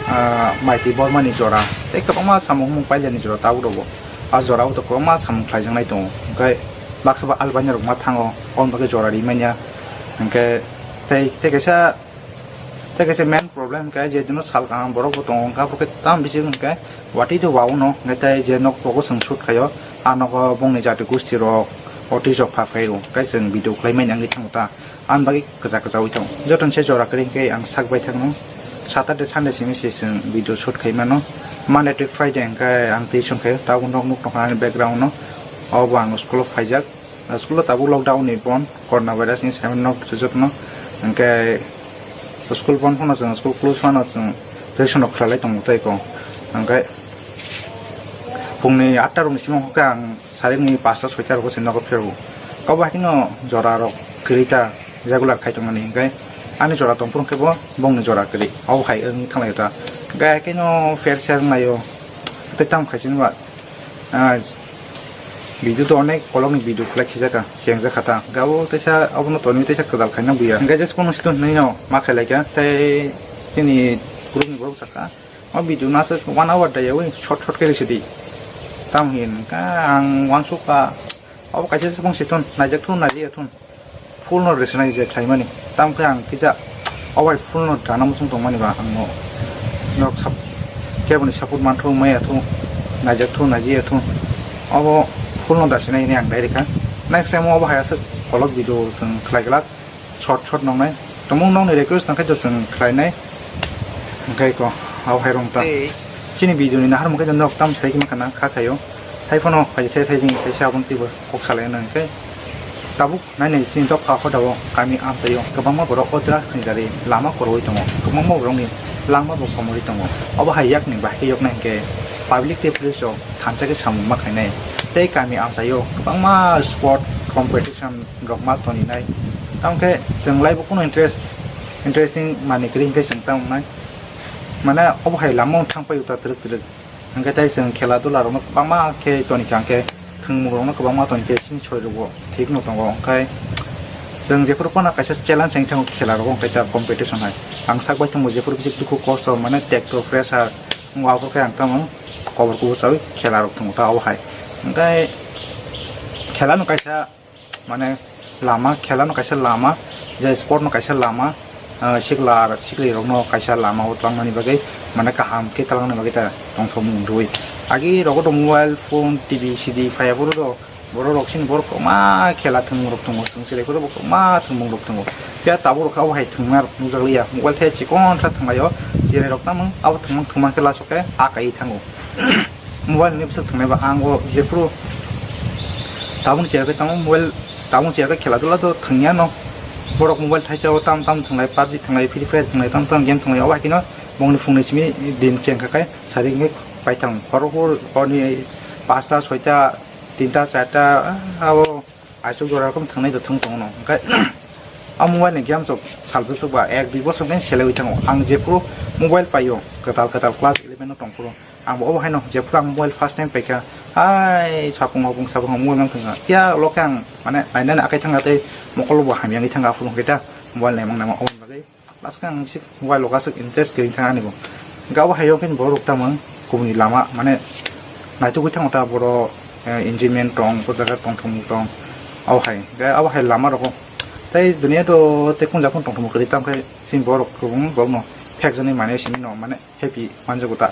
Ah, Maiti Bormani jora tei kwbangma samung humung pailani jora tabuk rogo. A jora o to kwbangma samung khlaijaknai tongo. Hwnkhe baksa ba Albania rok ma thango, oboni bagwi jora rimanya. Hwnkhe tei, tei kaisa, tei kaisa main problem hwnkhe je dino sal kaham borok bo tongo, hwnkhe abo khe tam bisi hwnkhe watwi to wao no, hwnkhe tei je nok rogo chwng shoot khaio, a nogo bongni jati gosti rok, o twi rok pha phai rw, hwnkhe chwng video khlai manya wngwi thango ta. Ani bagwi kwchak kwchaui tongo. Jotono se jora kwrwi hwnkhe ang sak bai thangno. Saturday, Sunday simi se chwng video shoot khai mano. Monday to Friday hwnkhe ang tuition khaio. Tabuk nok nuk tongkha ani background no. Obo ang school o phaijak. School o tabuk lockdown ni bon, corona virus ni sai mano nok se jotono. Hwnkhe school bon phano chwng school close phano chwng tuition rok khlai lai tongo tei kho. Hwnkhe phungni atta rokni simi hwnkhe ang Sarikni pasta soita rogo se nogo phirgo. Kabo haino jora rok kwrwi ta regular khai tongmani hwnkhe ani jora tongphuru hwnkhe bo bongni jora kwrwi. Obo hai wngwi thanglaio ta. Hwnkhe haino fair share wnglaio. Tei tamo khai chini ba, ah, video to onek kolokni video khlai khijaka, chengjakha ta. Hwnkhe abo teisa abono tonwi teisa kwtal khaina buya. Hwnkhe jesphang siton hinwi no ma khlai laikha. Tei chini groupni borok sakha. O video no aswk one hour da yawi short short khe rw sidi. Tamo hin ka ang wansuk ka obo kaisa se bung si thun naijak thun naijak thun full no rw sinai je khlai mani. Tamo khe ang kisa o bai full no dana muchung tong mani ba ang no nok sap kebo ni support man thung maya thung naijak thun naijak thun obo full no da sinai ni ang dai rikha. Next time obo hai aswk kolok video chwng khlai glak, short short nongnai. Tongmung nokni request nangkhe to chwng khlainai. Hwnkhe ko, abo hai rwng ta. Tei. Chini video ni nahar mungkhe nok tam sai kima kana kha khaio. Hai phano phai thai thai jing kaisa aboni twibo kok salai nang khe. Tabuk nai nai chini dopha hodao kami amchaio kwbangma borok o drugs ni jari lama kwrwi tongo. Kwbangma borokni langma bo khomorwi tongo. Obo hai yakni bahai khe yoknai hwnkhe public tei police rok thansa khe samung ma khainai. Tei kami amchaio kwbangma sport competition rok ma toninai. Tamo khe chwng laibo kunu interest, interesting manwi kwrwi hwnkhe chwng tamo wngnai. Mane obo hai lama wng thang paio ta twrwk twrwk. Hwnkhe tei chwng khela dula rokno kwbangma khe toni kha hwnkhe thwngmung rokno kwbangma toni khe chini soi rwgo thik no tongo. Hwnkhe chwng jephuru phano kaisa challenge wng thango khela rogo hwnkhe ta competition hai. Ang sak bai thangbo jephuru bisi dukhu kosto mane tekto pressure wng aphuru khe ang tamo kobor kubui chawi khela rok thwngo ta obo hai. Hwnkhe khela no kaisa mane lama, khela no kaisa lama, je sport no kaisa lama, ah, sikla sikli rok no kaisa lama o twlangmani bagwi mane kaham khe twlangni bagwi ta tongthokmung rwui. Agi rogo do mobile phone, T V, C D phai aphuru do borok rok sini borok kwbangma khela thwngmung rok tongo, chwng chwrai phuru bo kwbangma thwngmung rok tongo. Phiya tabuk rok khe abo hai thwngma rok nukjak liya, mobile khe chikon khe thwnglaio, chwrai rok tamo abo thwngmung thwngmang khe last o khe akai thango. Mobile ni bwswk thwngnai ba ang o jephuru tabukni chaya khe tamo mobile, tabukni chaya khe khela dula do thwngya no. Borok mobile thaisa o tam tam thwnglai, PUBG thwnglai, Free Fire thwnglai, tam tam game thwnglai, obo hai kheno bongni phungni simi din cheng kha khai sari wngwi pai thango. Horo hor horni pasta, soita, tinta, charta, ah, abo Aichuk jora rokom thwngnai do thwng tongo no. Hwnkhe a mobile ni games rok sal bwswk ba ek dui bosor khe selewi thango. Ang jephuru mobile paio kwtal kwtal class eleven o tongphuru. Ang bo obo haino jephuru ang mobile first time paikha. Hai sapung hopung sapung hopung mobile mang thangkha. Phiya ulo khe ang mane nainani akai thangkha tei mokol bo hamya wngwi thangkha aphuru hwnkhe ta mobile naimang naimang oboni bagwi. Last khe ang bisi mobile o aswk interest kwrwi thang ani bo. Hwnkhe abo hai o khe borok tamo kubuni lama mane naitugwi thango ta borok, eh, enjoyment tong, bo jaga tongthokmung tong. Abo hai, hwnkhe abo hai lama rogo. Tei duniya do tei kunja phano tongthokmung kwrwi tamo khe chini borok kubun borokno phekjaknai manwi simi no mane happy manjago ta,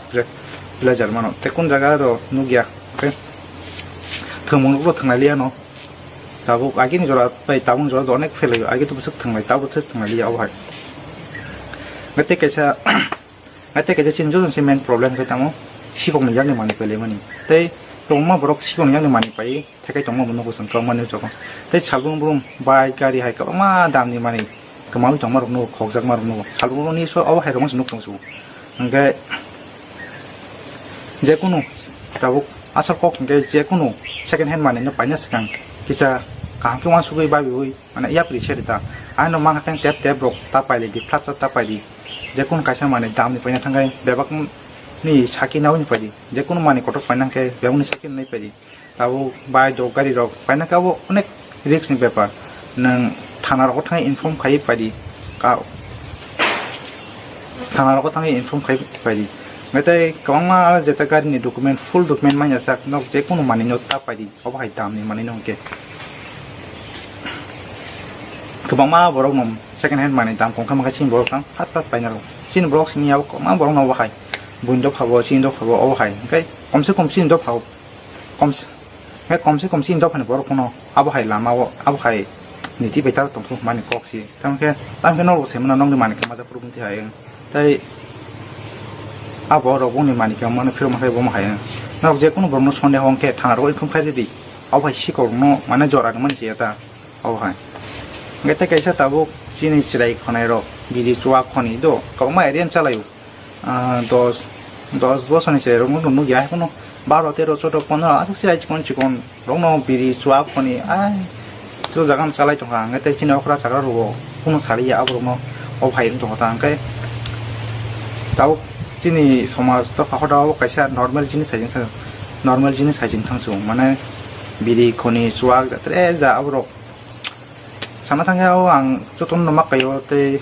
pleasure mano. Tei kun jaga do nukya, hwnkhe thwngmung rok bo thwnglai liya no. Tabuk agini jora bai tabukni jora do onek fail laio, agi to bwswk thwnglai, tabuk thwk thwnglai liya obo hai. Ngai tei kaisa, ngai tei kaisa chini joto se main problem khe tamo sikokni yakni manwi pailaimani. Tei kwbangma borok sikokni yakni manwi paiwi thekai tongma bo nugo chwng kwbangma news rogo. Tei salbrum brum bike gari hai kwbangma damni manwi kwmawi tongma rok nugo, khokjakma rok nugo. Salbrum brum ni so obo hai rok wngse nuk tong sugo. Hwnkhe jekunu tabuk asal kok hwnkhe jekunu second hand manwi no paina swkang kisa kaham khe uansugwi babiwi mane yapri se rita. Ano mankha khe tep tep rok ta pailai di, flat ta paidi. Jekunu kaisa manwi damni paina thangkhe bebak ni saki nawi ni paidi. Jekunu manwi kotor paina khe bebak ni saki nai paidi. Tabuk bike rok, gari rok paina khe abo onek risk ni bepar. Nwng thana rogo thangwi inform khaiwi paidi. Ka-, thana rogo thangwi inform khaiwi paidi. Hwnkhe tei kwbangma jeta gari ni document, full document manya sak nok jekunu manwi no ta paidi. Obo hai dam ni manwi no hwnkhe. Kwbangma borok no second hand manwi dam kong khe mankha chini borok tang phat phat paina rw. Chini borok simi abo kwbangma borok no obo hai. Buini dopha bo, chini dopha bo obo hai. Hwnkhe komse kom chini dopha o. Komse, hwnkhe komse kom chini dophani borok phano abo hai lama o, abo hai niti bai ta tongthok mani kok si. Tamo khe, tamo khe norok sai mano nokni manwi khe majak phuru wngti hai. Tei abo rok bongni manwi khe mano phirok ma khe bo ma hai. Norok je kunu borok no sonde hong khe thana rogo inform khai ridi. Abo hai sikok no mane jora rwmani se ta. Abo hai. Hwnkhe tei kaisa tabuk chini chwrai khonai rok bidi chuwa khoni do. Kwbangma area ni chalai o. Ah, dos, dos bosor ni chwrai rok no nukya, hai phano baro, tero, chodo, pondro, aswk se hai chikon chikon rok no biri chuwa khoni, ai, to jaga no chalai tongkha, hwnkhe tei chini okra chakra rok bo kunu saliya, aborok no o phai wng tongkha ta, hwnkhe tabuk chini somaj dopha hoda o kaisa normal jinis hai jeng, normal jinis hai jeng thang se, mane biri khoni chuwak jatre ja aborok. Sana thangkhe o ang jotono no ma kaio tei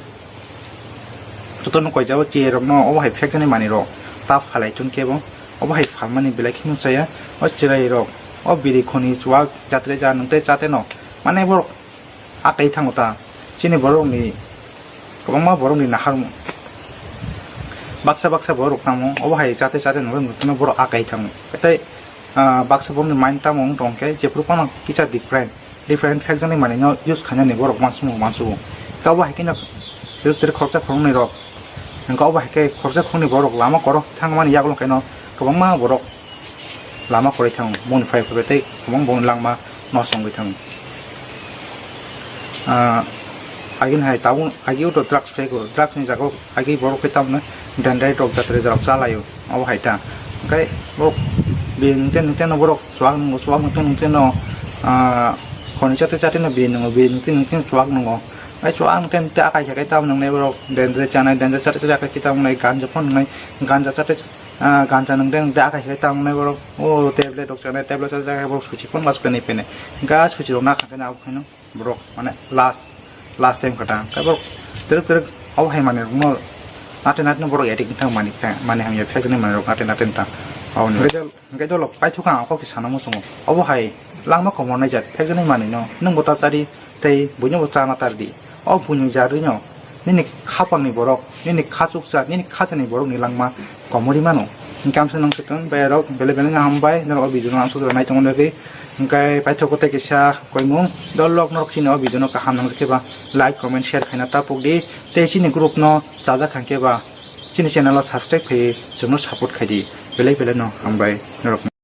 jotono koi jabo chwrai rokno obo hai phekjaknai manwi rok ta phalai chwng khe bo obo hai phalmani belai kheno chaya o chwrai rok o biri khoni chuwak jatre ja nwng tei chate no mane borok akai thango ta chini borok ni kwbangma borok ni nahar baksa baksa borok tamo obo hai chate chate nwng tei borok akai thango tei ah, baksa borok ni mind tamo wng tong khe jephuru phano kisa different. Different phekjaknai manwino use khainani borok uansukmung uansukgo. Khe obo hai kheno twrwk twrwk khoroksa khoroknwi rok, hwnkhe obo hai khe khoroksa khoroknwi borok lama kwrwk thangmani yagulo khaino kwbangma borok lama kwrwi thango, boni phai phaibai tei kwbang boni langma nosto wngwi thango. Ah, agini hai tabuk agi o to drugs phaigo, drugs ni jaga o agi borok khe tamni dendrite rok jatre rok chalaio, obo hai ta. Hwnkhe borok bini nungteno nungteno borok chuwak nungo, chuwak nungteno nungteno, ah, khoni chate chate no bini nungo, bini nungteno nungteno chuwak nungo. Ai chuwak nungteno nungteno akai khe tamni nungnai borok dendrite chanai, dendrite chate chate akai khe tamni ganja phano nungnai, ganja chate, ah, ganja nungteno nungteno akai khe tamni nungnai borok, o tablet rok chanai, tablet chate chate borok suchi phano mas kani pene. Ga suchi rok nakha khe abo khaino. Borok mane last, last time kata. Khe borok twrwk twrwk obo hai manwi rokno nate nate borok addict wngthang mani khe, mani hamya phekjani manwi rok nate nate wngthang. Aboni hwnkhe dol, hwnkhe dol paithok ang kok sana muchungo. Obo hai langma khomor nai jat phekjani manwi no nwng bo ta chari tei buino bo chana tar di. O buino jarwi no nini khapangni borok, nini khachuksa, nini khachani borokni langma komorwi mano. Hingke amsa nang sutun bai rok bele bele no hambai norok o video no ang sujura nai tongo nogwi. Hingke paithok kote kisa koimung dol rok norok chini o video no kaham nang khe ba like, comment, share khaina ta pok di. Tei chini group no chajak hangke ba chini channel o subscribe khai chwngno support khai di. Belai belai no hambai norok.